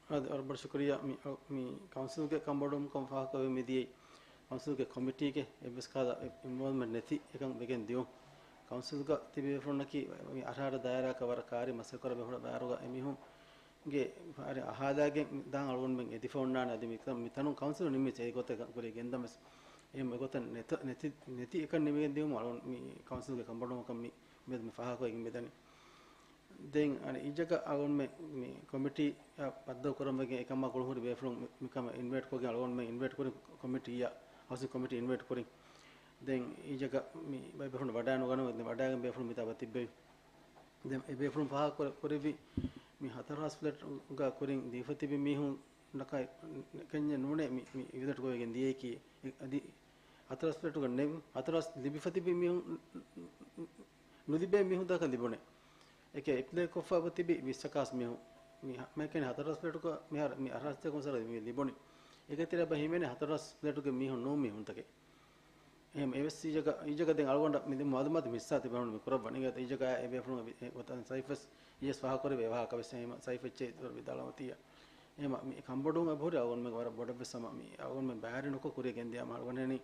އާދެ، ވަރަށް ބޮޑަށް ޝުކުރިއްޔާ. މި، މި ކައުންސިލްގެ ކަންބޮޑުވުމުގަ ފާހަގަކޮށް މިދިޔައީ ކައުންސިލްގެ ކޮމިޓީގެ އެއްވެސް ކަހަލަ އިންވޯލްވްމަންޓް ނެތި އެކަން ވެގެން ދިޔުން. ކައުންސިލްގަ ތިބި ބޭފުޅުންނަކީ މި އަށާރަ ދާއިރާއަކަށް ވަރަށް ކާރި މަސައްކަތް ކުރާ ބޭފުޅުން ބާރުގަ އެމީހުންގެ އަހާލާގެން ދާން އަޅުގަނޑުމެން އެދިފަ އޮންނާނެ. އަދި މި، މިތަނުން ކައުންސިލް ނިންމިއްޖެ އެގޮތަށް ކުރިޔަށް ގެންދަން ވެސް އެހެން އެގޮތަށް ނެތަ-، ނެތި، ނެތި އެކަން ނިމިގެން ދިޔުމަށް އަޅުގަނޑު މި ކައުންސިލްގެ ކަންބޮޑުވުމަކަށް މި، މި ފާހަގަކޮށްގެން މިދަނީ. ދެން އަނެއް އިއްޒަކަށް އަޅުގަނޑުމެން މި ކޮމިޓީއަށް ބައްދަލު ކުރަންވެގެން އެކަމާ ކުޅުހުރި ބޭފުޅުން މި، މިކަމަށް އިންވައިޓް ކޮށްގެން އަޅުގަނޑުމެން އިންވައިޓް ކުރިން ކޮމިޓީއަށް، ހައުސިން ކޮމިޓީ އިންވައިޓް ކުރިން. ދެން އިއްޒަކަށް މި ބައެއް ބޭފުޅުން ވަޑައިނުގަންނަވަން، ދެން ވަޑައިގެން ބޭފުޅުން މިތާ ބަ ތިއްބެވި. ދެން އެ ބޭފުޅުން ފާހަގަ ކުރެ-، ކުރެއްވި މި ހަތަރު ހާސް ފްލެޓްގަ ކުރިން ދީފަ ތިބި މީހުންނަކަށް ނުވޭ މި، މި އިވެލުއޭޓް ކޮށްގެން ދިޔައީކީ. އަދި ހަތަރު ހާސް ފްލެޓުގަ ނެ-، ހަތަރު ހާސް ލިބިފަ ތިބި މީހުން ނުލިބޭ މީހުން ތަކަށް ލިބުނެ. އެކޭ އެޕްލައި ކޮށްފަ ތިބި ވިއްސަކާސް މީހުން. މި ހަ-، މޭކެން ހަތަރު ހާސް ފްލެޓުގަ މިހާރު މި އަށާރަ ހާސް ކޮންސަލް މި ލިބުނީ. އޭގެ ތެރޭ ބަ ހިމެނޭ ހަތަރު ހާސް ފްލެޓުގެ މީހުން ނޫން މީހުންތަކެއް. އެހެން އެވެސް އިއްޒަކަށް، އިއްޒަކަށް ދެން އަޅުގަނޑަށް މި ދެން މައުލޫމާތު މިއްސާ ތިބެ ހުން މި ކުރައްވަނީ. އިއްޒަކަށް އެ ބޭފުޅުން އެ ގޮތަށް ސައިފް ވެސް އިޔަސް ފާހަގަކުރެއްވި އެ ވާހަކަ ވެސް އެހެން ސައިފް އެއްޗެއް އިތުރަށް ވިދާޅުވަތީ. އެހެން މި ކަންބޮޑުވުން އެބަހުރި އަޅުގަނޑުމެން ވަރަށް ބޮޑަށް ވެސް ހަމަ މި އަޅުގަނޑުމެން ބައިވެރި ނުކޮށް ކުރިޔަށް ގެންދިޔަ ހަމަ އަޅުގަނޑު އެހެނީ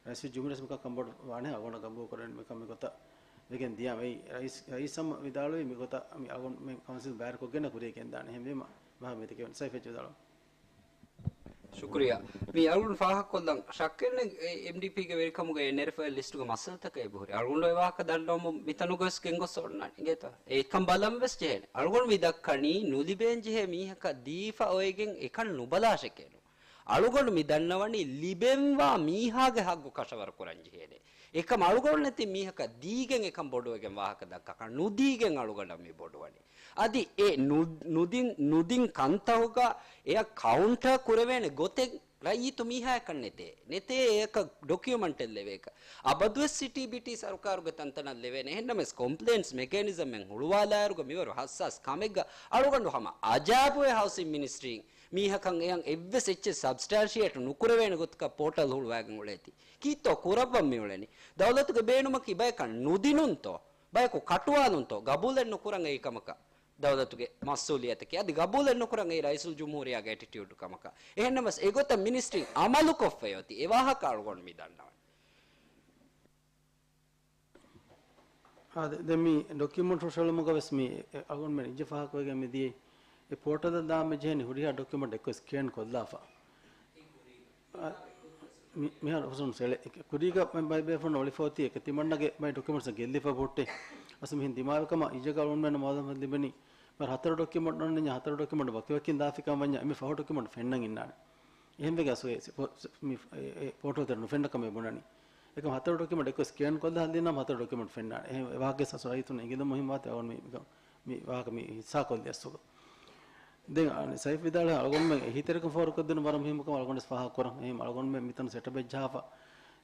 ރައީސުލްޖުމްހޫރިއްޔަ މިކަން ކަންބޮޑު ވާނެ އަޅުގަނޑަށް ގަބޫލު ކުރަން މިކަން މިގޮތަށް ވެގެން ދިޔަ އެއީ ރައީސް، ރައީސް ހަމަ ވިދާޅުވީ މިގޮތަށް މި އަޅުގަނޑުމެން ކައުންސިލް ބައިވެރި ކޮށްގެން ކުރިޔަށް ގެންދާނެ. އެހެންވީމަ ބަހަ މިތަކެވެން ސައިފް އެއްޗެއް ވިދާޅުވާ. ޝުކުރިއްޔާ. މި އަޅުގަނޑު ފާހަގަކޮށްލަން ޝައްކެއްނެތް އެމްޑީޕީގެ ވެރިކަމުގައި ނެރެފައި ލިސްޓުގެ މައްސަލަތަކަށް އެބަހުރި. އަޅުގަނޑު އެ ވާހަކަ ދަންނަވަމުން މިތަނުގަވެސް ގެންގޮސް އޮންނާނެ އިނގޭތަ؟ އެކަން ބަލަން ވެސް ޖެހޭނެ. އަޅުގަނޑު މި ދައްކަނީ ނުލިބޭން ޖެހޭ މީހަކަށް ދީފަ އޮވެގެން އެކަން ނުބަލާށެކޭ ނޫން. އަޅުގަނޑު މި ދަންނަވަނީ ލިބެންވާ މީހާގެ ހައްގު ކަށަވަރު ކުރަން ޖެހޭނެ. އެކަމް އަޅުގަނޑު ނެތި މީހަކަށް ދީގެން އެކަން ބޮޑުވެގެން ވާހަކަ ދައްކާކަށް ނުދީގެން އަޅުގަނޑަށް މި ބޮޑުވަނީ. އަދި އެ ނު-، ނުދިން، ނުދިން ކަންތަހުގަ އެއަށް ކައުންޓަރ ކުރެވޭނެ ގޮތެއް ރައްޔިތު މީހާޔަކަށް ނެތޭ. ނެތޭ އެއަކަށް ޑޮކިއުމަންޓެއް ލެވޭކަށް. އަބަދުވެސް ސިޓީ ބިޓީ ސަރުކާރުގެ ތަންތަނަށް ލެވޭނެ. އެހެންނަމަވެސް ކޮމްޕްލެއިންސް މެކޭނިޒަމެއް ހުޅުވާލާއިރުގަ މިވަރު ހައްސާސް ކަމެއްގަ އަޅުގަނޑު ހަމަ އަޖާބުވޭ ހައުސިން މިނިސްޓްރީން މީހަކަށް އެއަށް އެއްވެސް އެއްޗެއް ސަބްސްޓާންޝިއޭޓް ނުކުރެވޭނެ ގޮތަކަށް ޕޯޓަލް ހުޅުވާގެން އުޅޭތީ. ކީއްތޯ ކުރައްވަން މިއުޅެނީ؟ ދައުލަތުގެ ބޭނުމަކީ ބަޔަކަށް ނުދިނުންތޯ؟ ބަޔަކު ކަޓުވާލުންތޯ؟ ގަބޫލެއް ނުކުރަން އެއީ ކަމަކަށް ދައުލަތުގެ މަސްއޫލިއްޔަތަކީ. އަދި ގަބޫލެއް ނުކުރަން އެއީ ރައީސުލްޖުމްހޫރިއްޔާގެ އެޓިޓިއުޑް ކަމަކަށް. އެހެންނަމަވެސް އެގޮތަށް މިނިސްޓްރީން އަމަލުކޮށްފައި އޮތީ. އެ ވާހަކަ އަޅުގަނޑު މި ދަންނަވަނީ. އާދެ، ދެން މި ޑޮކިއުމަންޓް ހުށަހެޅުމުގަ ވެސް މި އެ އަޅުގަނޑުމެން އިއްޒަ ފާހަގަކޮށްގެން މި ދިޔައީ އެ ޕޯޓަލަށް ދާން މި ޖެހެނީ ހުރިހާ ޑޮކިއުމަންޓް އެއްކޮށް ސްކޭން ކޮށްލާފަ. އާ، މި-، މިހާރު އޮފިސަރުން ސެޅޭ. ކުރީގަ ބައި ބޭފުޅުން އޮޅިފަ އޮތީ އެކަ ތިމަންނަގެ ބައި ޑޮކިއުމަންޓްސް ގެއްލިފަ ހުއްޓޭ. އަސް މިހެން ދިމާވި ކަމަށް އިއްޒަގަ އަޅުގަނޑުމެން މައުލޫމާތު ލިބެނީ މި ހަތަރު ޑޮކިއުމަންޓް އޮންނަންޏާ ހަތަރު ޑޮކިއުމަންޓް ވަކިވަކިން ދާފިކަން ވަންޏާ އެންމެ ފަހު ޑޮކިއުމަންޓް ފެންނަން އިންނާނެ. އެހެންވެގެން އަސް އެ ސި-، ޕޯ-، ސި-، މި އެ، އެ ޕޯޓަލް ތެރެ ނުފެންނަ ކަމެއް ބުނަނީ. އެކަމް ހަތަރު ޑޮކިއުމަންޓް އެއްކޮށް ސްކޭން ކޮށްލާ ހައްލި ނަމަ ހަތަރު ޑޮކިއުމަންޓް ފެންނާނެ. އެހެން އެ ވާހަކަ ސަސް ރައްޔިތުން އެނގިލުން މުހިއްމުވާތީ އަޅުގަނޑު މި، މި ވާހަކަ މި ހިއްސާ ކޮށްލި އަސްލުގަ. ދެން އަނެއް ސައިފް ވިދާޅުވި އަޅުގަނޑުމެން އެހީތެރިކަން ފޯރުކޮށްދިނުން ވަރަށް މުހިއްމު ކަމަށް އަޅުގަނޑު ވެސް ފާހަގަ ކުރަން. އެހެން އަޅުގަނޑުމެން މިތަނު ސެޓަޕް އެއް ޖަހާފަ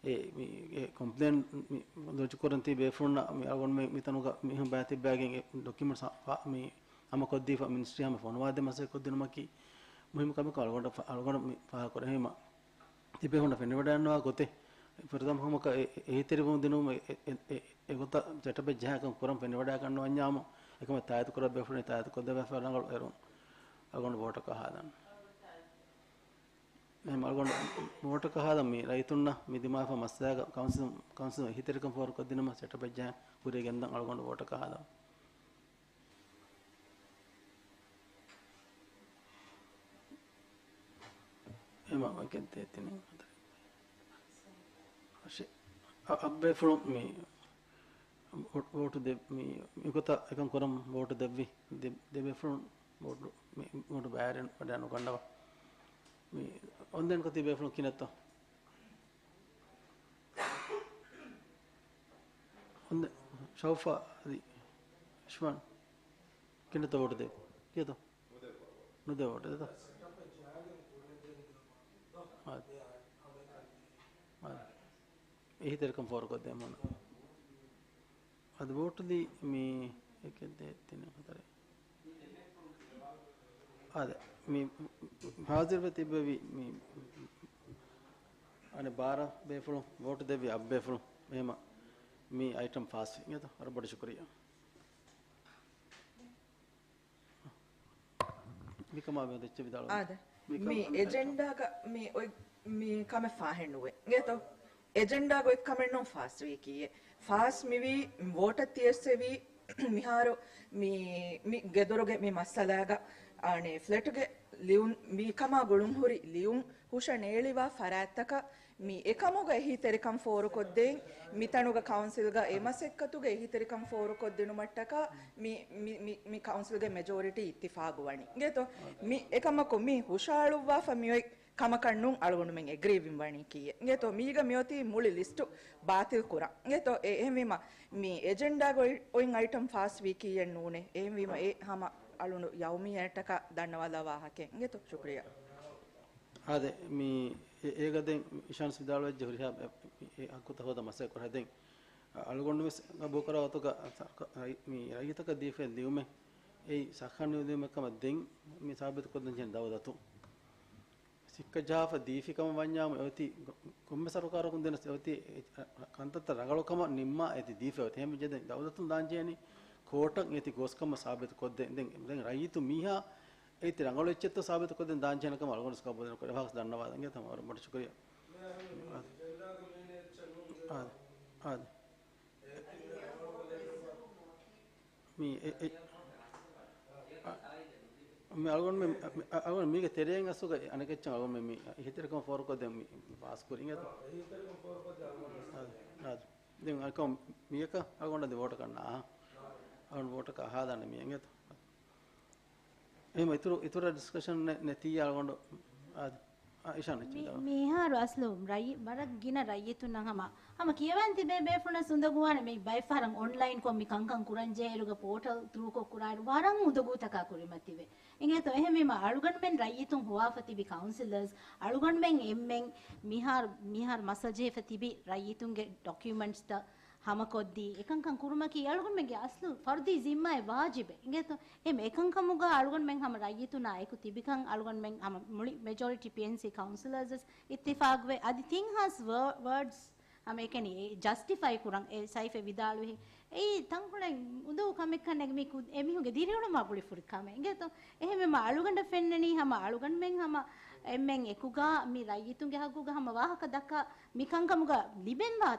އެ މި އެ ކޮމްޕްލޭން މި ލޮޖި ކުރަން ތި ބޭފުޅުންނަށް މި އަޅުގަނޑުމެން މިތަނުގަ މީހުން ބައިތިއްބައިގެން އެ ޑޮކިއުމަންޓްސް މި ހަމަކޮށްދީފަ މިނިސްޓްރީ ހަމަ ފޮނުވާދޭ މަސައްކަތް ކޮށްދިނުމަކީ މުހިއްމު ކަމެއް ކަމަށް އަޅުގަނޑު ފަ-، އަޅުގަނޑު މި ފާހަގަކުރޭ. އެހެންވީމަ ތިބޭފުޅުންނަށް ފެނިވަޑައިގަންނަވާ ގޮތެއް ފުރަތަމަ ކަމަކަށް އެ-، އެ-، އެހީތެރިވުން ދިނުމަށް އެ-، އެ-، އެ-، އެ-، އެގޮތަށް ސެޓަޕެއް ޖަހާކަން ކުރަން ފެނިވަޑައިގަންނަވަންޏާމު އެކަމަށް ތާއީދު ކުރާ ބޭފުޅުން ތާއީދު ކޮށްދެއްވާފަ ރަނގަޅު އޭރުން އަޅުގަނޑު ވޯޓަކަށް ހާދަން. އެހެން އަޅުގަނޑު ވޯޓަކަށް ހާދަން މި ރައްޔިތުންނަށް މި ދިމާވާފަ މައްސަލައިގަ ކައުންސިލް، ކައުންސިލް އެހީތެރިކަން ފޯރުކޮށްދިނުމަށް ސެޓަޕެއް ޖަހާ ކުރިޔަށް ގެންދަން އަޅުގަނޑު ވޯޓަކަށް ހާދަން. އެމަ ވަކި ދޭތިނެއް ހަތަރެއް. އަށެ-، އަ-، އަށްބޭފުޅުން މި ވޯ-، ވޯޓު ދެ-، މި، މިގޮތަށް އެކަން ކުރަން ވޯޓު ދެއްވި ދެ-، ދެ ބޭފުޅުން ވޯޓު، މި ވޯޓު ބައިވެރި ވަޑައިނުގަންނަވާ. މި އޮންލައިން ކޮށް ތި ބޭފުޅުން ކިނެއްތޯ؟ އޮންލައިން ޝައުފާ އަދި އިޝްވާން ކިނެއްތޯ ވޯޓު ދެ-، ކިޔަތޯ؟ ނުދެވޯ ދެތަ؟ އާދެ. އާދެ. އެހީތެރިކަން ފޯރުކޮށްދޭ މޫނަ. އަދި ވޯޓު ދީ މި އެކެއް ދޭ ތިނެއް ހަތަރެއް. އާދެ. މި ހާޒިރުވެ ތިއްބެވި މި އަނެއް ބާރަ ބޭފުޅުން ވޯޓު ދެއްވި އަށް ބޭފުޅުން. އެހެމަ މި އައިޓަމް ފާސް ވި. އިނގޭތޯ؟ ވަރަށް ބޮޑަށް ޝުކުރިއްޔާ. މިކަމާ މި ދެއްޗެ ވިދާޅުވަން. އާދެ. މިކަމާ މި އެޖެންޑާގަ މި އޮތް މި ކަމެއް ފާހެއް ނުވޭ. އިނގޭތޯ؟ އެޖެންޑާގަ އޮތް ކަމެއް ނޫން ފާސް ވީކީއެއް. ފާސް މިވީ ވޯޓަށް ތިއެއްސެވީ މިހާރު މި، މި ގެދޮރުގެ މި މައްސަލާގަ އަނެއް ފްލެޓްގެ ލިޔުން މިކަމާ ގުޅުންހުރި ލިޔުން ހުށަ ނޭޅިވާ ފަރާތްތަކަށް މި އެކަމުގަ އެހީތެރިކަން ފޯރުކޮށްދޭން، މިތަނުގަ ކައުންސިލްގަ އެ މަސައްކަތުގެ އެހީތެރިކަން ފޯރުކޮށްދިނުމަށްޓަކާ މި، މި، މި، މި ކައުންސިލްގެ މެޖޯރިޓީ އިއްތިފާގުވަނީ. އިނގޭތޯ؟ މި އެކަމަކު މި ހުށައަޅުއްވާފަ މިއޮތް ކަމަކަށް ނޫން އަޅުގަނޑުމެން އެގްރީވިން ވަނީކީއެއް. އިނގޭތޯ؟ މީގަ މިއޮތީ މުޅި ލިސްޓު ބާތިލް ކުރަން. އިނގޭތޯ؟ އެ، އެހެންވީމަ މި އެޖެންޑާގަ އޮތް އައިޓަމް ފާސް ވީކީއެއް ނޫނޭ. އެހެންވީމަ އެ ހަމަ އަޅުގަނޑު ޔައުމީއަށްޓަކާ ދަންނަވާލާ ވާހަކައެއް. އިނގޭތޯ؟ ޝުކުރިއްޔާ. އާދެ، މި އެ-، އޭގަ ދެން އިޝާންސް ވިދާޅުވެއްޖެ ހުރިހާ އެ، އެ ހައްގުތައް ހޯދަން މަސައްކަތް ކުރާ. ދެން އަޅުގަނޑު ވެސް ގަބޫލު ކުރާ ގޮތުގަ ސަރުކާ-، މި ރައްޔިތަކަށް ދީފައި ލިޔުމެއް އެއީ ސައްހަ ލިޔުމެއް ކަމަށް ދެން މި ސާބިތު ކޮށްދޭން ޖެހޭ ދައުލަތުން ސިއްކަ ޖަހާފަ ދީފި ކަމަށް ވަންޏާމު އެއޮތީ ގޮ-، ކޮންމެ ސަރުކާރަކުން ދެނަސް އެއޮތީ އެ، އަ، ކަންތައްތައް ރަނގަޅު ކަމަށް ނިންމާ އެތި ދީފަ އޮތީ. އެހެން ވެއްޖެ ދެން ދައުލަތުން ދާން ޖެހޭނީ ކޯޓަށް އެތި ގޯސް ކަމަށް ސާބިތު ކޮށްދޭން. ދެން، ދެން ރައްޔިތު މީހާ އެތި ރަނގަޅު އެއްޗެއްތޯ ސާބިތު ކޮށްދޭން ދާން ޖެހޭނެ ކަމަށް އަޅުގަނޑު ގަބޫލު ކުރޭ. ވާހަކަ ދަންނަވާލަން އިނގޭތޯ. ވަރަށް ބޮޑަށް ޝުކުރިއްޔާ. އާދެ. އާދެ. މި އެ، އެ، އަ، މި އަޅުގަނޑުމެން، މި އަޅުގަނޑު މީގެ ތެރެއިން އަސްލުގަ އަނެކެއްޗަށް އަޅުގަނޑުމެން މި އެހީތެރިކަން ފޯރުކޮށްދޭން މި ފާސްކުރި އިނގޭތޯ. އާދެ. އާދެ. ދެން އަނެކަން މިޔަކަށް އަޅުގަނޑަށް ދެ ވޯޓަކަށް ނާ، އަޅުގަނޑު ވޯޓަކަށް އަހާލާނެ މި އިނގޭތޯ. އެހެން އިތުރު، އިތުރަށް ޑިސްކަޝަން ނެ-، ނެތިއްޔާ އަޅުގަނޑު. އާދެ. އާ، އިޝާން މި-، އެއްޗެއް ދާ. މިހާރު އަސްލު ރައްޔި-، ވަރަށް ގިނަ ރައްޔިތުންނަށް ހަމަ، ހަމަ ކިޔަވަން ތިބޭ ބޭފުޅުން އުނދަގޫވާނެ މި ބައެއް ފަހަރަށް އޮންލައިންކޮށް މި ކަންކަން ކުރަން ޖެހޭއިރުގަ ޕޯޓަލް ތްރޫކޮށް ކުރާއިރު ވަރަށް އުނދަގޫތަކާ ކުރިމަތިވޭ. އިނގޭތޯ؟ އެހެންވީމަ އަޅުގަނޑުމެން ރައްޔިތުން ހޮވާފަ ތިބި ކައުންސިލަރސް، އަޅުގަނޑުމެން އެންމެން މިހާރު، މިހާރު މައްސަލަ ޖެހިފަ ތިބި ރައްޔިތުންގެ ޑޮކިއުމެންޓްސްތައް ހަމަކޮށްދީ، އެކަންކަން ކުރުމަކީ އަޅުގަނޑުމެންގެ އަސްލު ފަރުދީ ޒިންމާއެއް ވާޖިބެއް. އިނގޭތޯ؟ އެހެން އެކަންކަމުގަ އަޅުގަނޑުމެން ހަމަ ރައްޔިތުންނާ އެކު ތިބިކަން އަޅުގަނޑުމެން ހަމަ މުޅި މެޖޯރިޓީ ޕީއެންސީ ކައުންސިލަރސް ވެސް އިއްތިފާގުވެ، އަދި ތިން ހާސް ވަ-، ވަރޑްސް ހަމަ އެކަނި އެ ޖަސްޓިފައި ކުރަން އެ ސައިފެ ވިދާޅުވި. އެއީ ތަންކޮޅެއް އުނދަގޫ ކަމެއްކަން ނެގި މީ ކު-، އެމީހުންގެ ދިރިއުޅުމާ ގުޅިފުރި ކަމެއް. އިނގޭތޯ؟ އެހެންވީމަ އަޅުގަނޑަށް ފެންނަނީ ހަމަ އަޅުގަނޑުމެން ހަމަ އެންމެން އެކުގަ މި ރައްޔިތުންގެ ހައްގުގަ ހަމަ ވާހަކަ ދައްކާ މި ކަންކަމުގަ ލިބެންވާ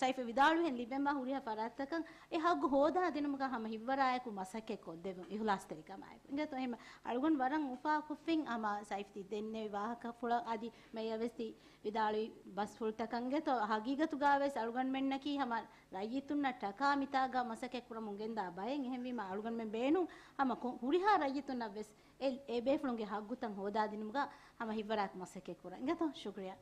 ސައިފެ ވިދާޅުވިހެން ލިބެންވާ ހުރިހާ ފަރާތްތަކަށް އެ ހައްގު ހޯދާދިނުމުގަ ހަމަ ހިތްވަރާއެކު މަސައްކަތް ކޮށްދެއްވުން އިހުލާސްތެރިކަމާއެކު. އިނގޭތޯ؟ އެހެން އަޅުގަނޑު ވަރަށް އުފާކޮށްފިން ހަމަ ސައިފް ތި ދެންނެވި ވާހަކަފުޅަށް އަދި މެޔަރ ވެސް ތި ވިދާޅުވި ބަސްފުޅުތަކަށް. އިނގޭތޯ؟ ހަގީގަތުގަ ވެސް އަޅުގަނޑުމެންނަކީ ހަމަ ރައްޔިތުންނަށް ޓަކާ މިތާގަ މަސައްކަތް ކުރަމުން ގެންދާ ބައެއް. އެހެންވީމަ އަޅުގަނޑުމެން ބޭނުން ހަމަ ކޮ-، ހުރިހާ ރައްޔިތުންނަށް ވެސް އެ، އެ ބޭފުޅުންގެ ހައްގުތައް ހޯދާދިނުމުގަ ހަމަ ހިތްވަރާއެކު މަސައްކަތް ކުރަން. އިނގޭތޯ؟ ޝުކުރިއްޔާ.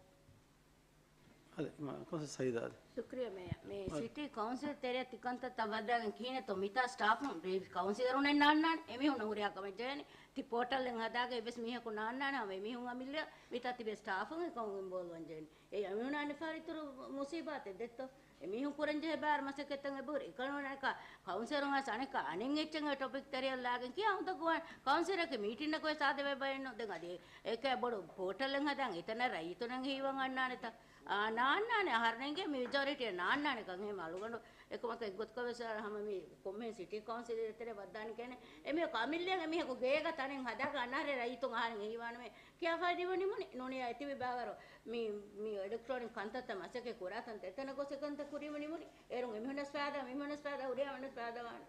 އަދި، މާ، ކޮންސަލް ސައީދާ އަދި. ޝުކްރިޔާ މޭޔަރ. މި އަދި. ސިޓީ ކައުންސިލް ތެރެއަށް ތިކަންތައްތައް ވައްދާގެން ކިހިނެއްތޯ މިތާ ސްޓާފުން ރީ-، ކައުންސިލަރުންނެއް ނާންނާނެ. އެމީހުންނަށް ހުރިހާ ކަމެއް ޖެހޭނެ. ތި ޕޯޓަލްއެއް ހަދާގެ އެއްވެސް މީހަކު ނާންނާނެ. ހަމަ އެމީހުން އަމިއްލަ މިތާ ތިބޭ ސްޓާފުން އެކަމުގެ އިންވޯލްވް ވަންޖެހޭނެ. އެ އެމީހުން އަނެއްފަހަރު އިތުރު މުސީބާތެއް ދެއްތޯ. އެމީހުން ކުރަންޖެހޭ ބާރު މަސައްކަތްތައް އެބަހުރި. އެކަން އަނެކާ ކައުންސިލަރުން އަނެކާ އަނެއް އެއްޗެއް އެ ޓޮޕިކް ތެރެއަށް ލާގެން ކިޔާ އުނދަގޫވާނެ. ކައުންސިލަރަކީ މީޓިންއަކު ވެސް އާދެވޭ ބައެއްނު. ދެން އަދި އެކޭ ބޮޑު ޕޯޓަލެއް ހަދާން އެތަނަށް ރައްޔިތުންނަށް ހީވަން އަންނާނެތަ؟ އާ، ނާންނާނެ. އަހަރެންގެ މެޖޯރިޓީ ނާންނާނެ ކަން. އެހެން އަޅުގަނޑު އެކަމަކު އެއްގޮތަކަށް ވެސް ހަމަ މި ކޮންމެ ސިޓީ ކައުންސިލް ތެރެ ވައްދާނެ ކޭނެ. އެމީހަކު އަމިއްލައަށް އެމީހަކު ގޭގަ ތަނެއް ހަދާގަ އަންނާރޭ ރައްޔިތުން އަހަރެން ހީވާނަމޭ. ކިޔާފައި ދިވަނިމުނި ނޫނިޔާ އެތިބި ބާވަރު މި، މި އެލެކްޓްރޯނިކް ކަންތައްތައް މަސައްކަތް ކުރާ ތަންތައް އެތަނަށް ގޮސް އެކަންތައް ކުރީމުނިމުނި އޭރުން އެމީހުންނަސް ފާދާ، މީހުންނަސް ފާދާ، ހުރިހާ މީހުންނަސް ފާދާ ވާނެ.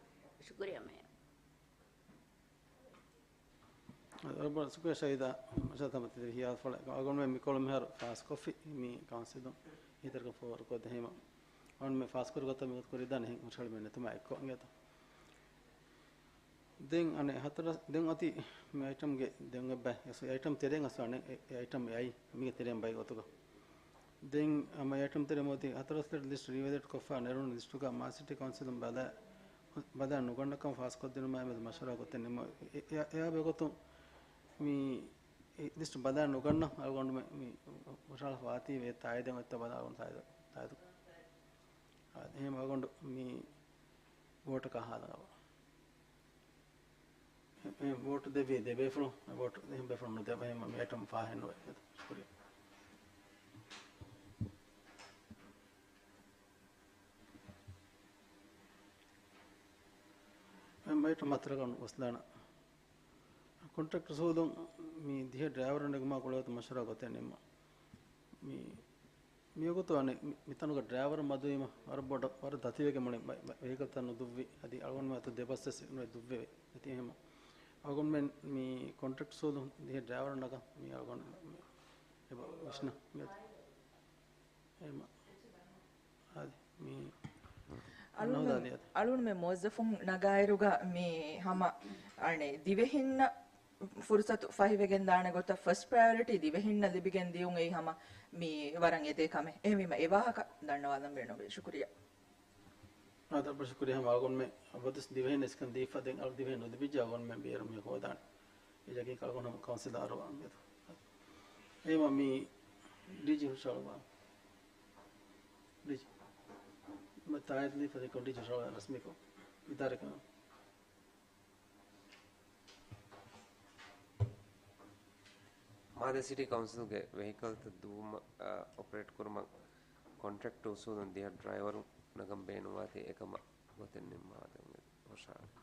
ޝުކުރިޔާ މޭޔަރ. ވަރަށް ބޮޑަށް ޝުކުރިޔާ ޝަހީދާ. މަށާ ތަމަ ތި ހިޔާލުފުޅެއް. އަޅުގަނޑުމެން މިކޮޅު މިހާރު ފާސްކޮށްފި މި ކައުންސިލުން އެހީތެރިކަން ފޯރުކޮށްދޭ. އެހެންވީމަ އަޅުގަނޑުމެން ފާސްކުރި ގޮތަށް މިގޮތަށް ކުރިދާނެ އެހެން ހުށަހެޅުމެއް ނެތުމާ އެއްކޮށް އިނގޭތޯ. ދެން އަނެއް ހަތަރަ، ދެން އޮތީ މި އައިޓަމްގެ ދެން އެއްބަ، އެ އައިޓަމް ތެރެއިން އަސް އަނެއް އެ، އެ އައިޓަމް އެއައީ މީގެ ތެރެއިން ބައި ގޮތުގަ. ދެން ހަމަ އައިޓަމް ތެރެ މިއޮތީ ހަތަރު އަސްލެޓް ލިސްޓް ރީވެލިއޭޓް ކޮށްފަ ނެރުނު ލިސްޓުގަ މާ ސިޓީ ކައުންސިލުން ބަލާ، ބަލާ ނުގަންނަކަން ފާސްކޮށްދިނުމާ އެމެދު މަޝްވަރާ ގޮތެއް ނިމު. އެ، އެ، އެ، އެއާ ބެގޮތުން މި އެ ލިސްޓް ބަލާ ނުގަންނަ އަޅުގަނޑުމެ މި ހުށަހަޅަފަ ވާތީ ވޭ ތާއިދެއް އޮތްތަ ބަލާ އަޅުގަނޑު ތާއިދު، ތާއިދު. އާ، އެހެން އަޅުގަނޑު މި ވޯޓަކަށް ހާލަނގަވާ. އެ، އެ ވޯޓު ދެއްވީ ދެ ބޭފުޅުން، އެ ވޯޓު އެހެން ބޭފުޅުން ނުދެއްވަ، އެހެން މި އައިޓަމް ފާހެއް ނުވޭ. ޝުކުރިއްޔާ. ވައިޓު މަތިލަކަށް އުސްލާނަ. ކޮންޓްރެކްޓް އުސޫލުން މި ދިހަ ޑްރައިވަރުން ނެގުމާ ގުޅޭތު މަޝްވަރާ ގޮތެއް ނިންމަ. މި، މިވަގުތު އަނެއް މި، މިތަނުގަ ޑްރައިވަރު މަދުވީމަ ވަރަށް ބޮޑަށް، ވަރަށް ދަތިވެގެން މުޅި ވެ-، ވެ-، ވެހިކަލްތައް ނުދުއްވި، އަދި އަޅުގަނޑުމެން އަތު ދެ ބަސް ވެސް ނުވެ ދުއްވެވޭ. އަދި އެހެން އަޅުގަނޑުމެން މި ކޮންޓްރެކްޓް އުސޫލުން ދިހަ ޑްރައިވަރުން ނަގަން މި އަޅުގަނޑު މި އެބަ ވިސްނަ މި އަދި. އެހެން އަދި މި އަޅުގަނޑުމެން، ނަހުދާލި އަދި. އަޅުގަނޑުމެން މުވައްޒަފުން ނަގާއިރުގަ މި ހަމަ އަނެއް ދިވެހިންނަށް ފުރުސަތު ފަހިވެގެން ދާނެ ގޮތަށް ފަސްޓް ޕްރަޔޮރިޓީ ދިވެހިންނަށް ލިބިގެން ދިޔުން އެއީ ހަމަ މި ވަރަށް އެދޭ ކަމެއް. އެހެންވީމަ އެ ވާހަކަ ދަންނަވާލަން ބޭނުންވޭ. ޝުކުރިއްޔާ. އާދެ، ޝުކުރިއްޔާ ހަމަ އަޅުގަނޑުމެން އަބަދުވެސް ދިވެހިން އެސްކަން ދީފަ ދެން އަޅު ދިވެހިން ނުލިބިއްޖެ އަޅުގަނޑުމެން ބޭރު މި ހޯދާނެ. އެ ޔަގީން އަޅުގަނޑު ހަމަ ކައުންސިލަރު އަންގަތު. އެހެންވީމަ މި ޑީޖީ ހުށަހަޅުވާ. ޑީޖީ. މަ ތާއީދު ދީފަ ދެކޮ ޑީޖީ ހުށަހަޅުވާ ރަސްމީކޮށް އިދާރަކަށް. މާލެ ސިޓީ ކައުންސިލްގެ ވެހިކަލްތައް ދުއްވުމަށް، އާ، އޮޕަރޭޓް ކުރުމަށް ކޮންޓްރެކްޓް އުސޫލުން ދިހަ ޑްރައިވަރުން ނަގަން ބޭނުންވާތީ އެކަމަށް ގޮތެއް ނިންމާލަން ހުށަހަޅަން.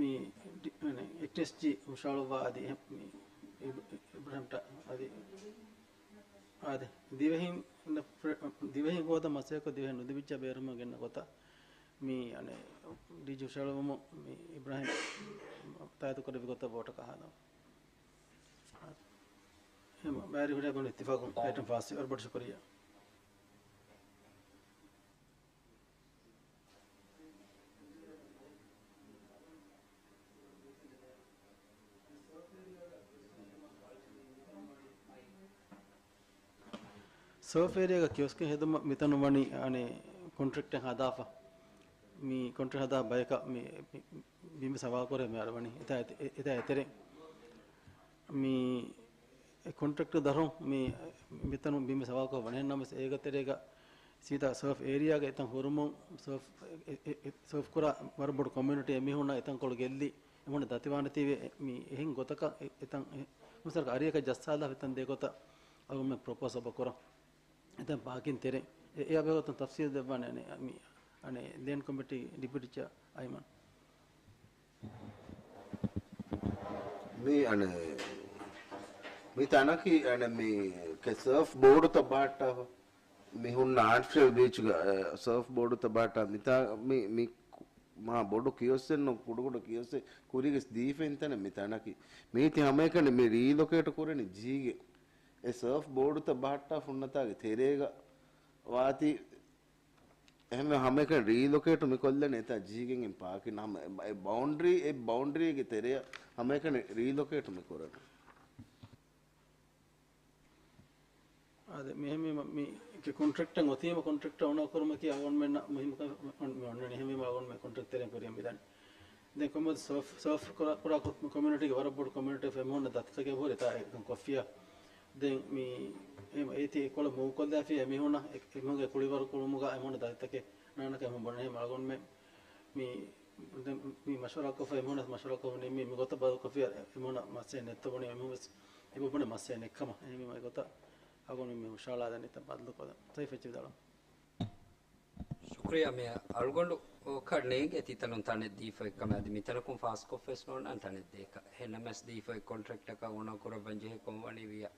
މި ޑި-، މި އެޗްއެސްޖީ ހުށަހަޅުއްވާ އަދި އެ-، މި އިބް-، އިބްރާހިމް ޓަ-، އަދި، އާދެ، ދިވެހިން، ދިވެހިން ހޯދަ މަސައްކަތް ދިވެހިން ނުލިބިއްޖެ ބޭރުމަށް ގެންނަ ގޮތަށް މި އަނެއް ޑީޖީ ހުށަހަޅުވުމުން މި އިބްރާހިމް ތާއީދު ކުރެއްވި ގޮތަށް ވޯޓަކަށް ހާދަން. އެހެން ބައިވެރި ހުރިހާ ގޮތުން އިއްތިފާޤުން އައިޓަމް ފާސް ވި. ވަރަށް ބޮޑަށް ޝުކުރިއްޔާ. ސާފް އޭރިއާގަ ކިއޮސްކެއް ހެދުމަށް މިތަނުން ވަނީ އަނެއް ކޮންޓްރެކްޓެއް ހަދާފަ. މި ކޮންޓްރެކްޓް ހަދާ ބަޔަކަށް މި، މި، މި ބިމެއް ހަވާލު ކުރެވޭ މި އަޅުވަނީ އެތާ އެތެ-، އެ-، އެތާ އެތެރެ. މި އެ ކޮންޓްރެކްޓް ދަށުން މި މިތަނުން ބިމެއް ހަވާލުކޮށް ވަނީ ނަމަވެސް އޭގެ ތެރޭގަ ސީދާ ސާފް އޭރިއާގެ އެތަން ހުރުމުން ސާފް، އެ-، އެ-، އެ-، ސާފް ކުރާ ވަރަށް ބޮޑު ކޮމިއުނިޓީ އެމީހުންނަށް އެތަންކޮޅު ގެއްލި އެމީހުންނަށް ދަތިވާނެތީވެ މި އެހެން ގޮތަކަށް އެ-، އެތަން އެ-، މިސާލަކަށް އަރިއަކަށް ޖައްސާލާފަ އެތަން ދޭ ގޮތަށް އަޅުގަނޑުމެން ޕްރޮޕޯސް އެބަ ކުރަން. އެތަން ޕާކިން ތެރޭ. އެ-، އެއާ ބެހޭގޮތުން ތަފްސީލް ދެއްވާނެ އަނެއް މި އަނެއް ލޭންޑް ކޮމިޓީ ޑިޕިއުޓީ ޗެއާ އައިމަން. މި އަނެއް މި ތަނަކީ އަނެއް މި ކެ ސާފް ބޯޑުތައް ބަހައްޓާފަ. މި ހުންނަ އާޓިފިޝަލް ބީޗްގަ، އެ، ސާފް ބޯޑުތައް ބަހައްޓާ މިތާ މި، މި ކު-، މާ ބޮޑު ކިއޮސްއެއް ނޫން، ކުޑަކުޑަ ކިއޮސްއެއް ކުރީގެސް ދީފައިން ތަނެއް މި ތަނަކީ. މީތި ހަމައެކަނި މި ރީލޮކޭޓް ކުރަނީ ޖީގެ. އެ ސާފް ބޯޑުތައް ބަހައްޓާ ހުންނަތާގެ ތެރޭގަ ވާތީ އެހެންވެ ހަމައެކަނި ރީލޮކޭޓު މި ކޮށްލަނީ އެތާ ޖީގެން އިން ޕާކިން ހަމަ އެ ބައުންޑްރީ، އެ ބައުންޑްރީގެ ތެރެއަށް ހަމައެކަނި ރީލޮކޭޓު މި ކުރަނީ. އާދެ، މި އެހެންވީމަ މި ކޮންޓްރެކްޓަށް އޮތީމަ ކޮންޓްރެކްޓަށް އޮނަރ ކުރުމަކީ އަޅުގަނޑުމެންނަށް މުހިއްމު ކަމެއް މި އޮންނަނީ. އެހެންވީމަ އަޅުގަނޑުމެން ކޮންޓްރެކްޓް ތެރެއިން ކުރިއަށް މިދަނީ. ދެން ކޮންމެ ސާފް، ސާފް ކުރާ، ކުރާ ކޮ-، ކޮމިއުނިޓީގެ ވަރަށް ބޮޑު ކޮމިއުނިޓީ އެމީހުންނަށް ދަތިތަކެއް ހުރި ތާ އެކަން ކޮށްފިއްޔާ. ދެން މި އެ-، އޭތި އެކޮޅަށް މޫވް ކޮށްލާފިއްޔާ އެމީހުންނަށް އެ-، އެމީހުންގެ ކުޅިވަރު ކުޅުމުގަ އެމީހުންނަށް ދަތިތަކެއް ނާންނަކަން އެމީހުން ބުނަނީ. އެހެން އަޅުގަނޑުމެން މި، ދެން މި މަޝްވަރާ ކޮށްފަ އެމީހުންނަށް މަޝްވަރާ ކޮށް ނިންމީ މި ގޮތަށް ބަދަލު ކޮށްފިއްޔާ އެމީހުންނަށް މައްސަލައެއް ނެތްތޯ ބުނީ އެމީހުން ވެސް އެބަ ބުނެ މައްސަލައެއް ނެތްކަމަށް. އެހެންވީމަ އެގޮތަށް އަޅުގަނޑު މި ހުށަހަޅާލަނީ ތަން ބަދަލުކޮށްލަން. ސައިފް އެއްޗެއް ވިދާޅުވާ. ޝުކުރިއްޔާ މޭޔަރ. އަޅުގަނޑު ކަށް ނޭނގޭ ތިތަނުން ތަނެއް ދީފައި ކަމެއް. އަދި މިތަނަކުން ފާސްކޮށްފަވެސް ނޯންނާނެ ތަނެއް ދޭކަށް. އެހެންނަމަވެސް ދީފައި ކޮންޓްރެކްޓަކަށް އޮނަރ ކުރައްވަން ޖެހޭ ކޮމްޕަނީ ވިއްޔާ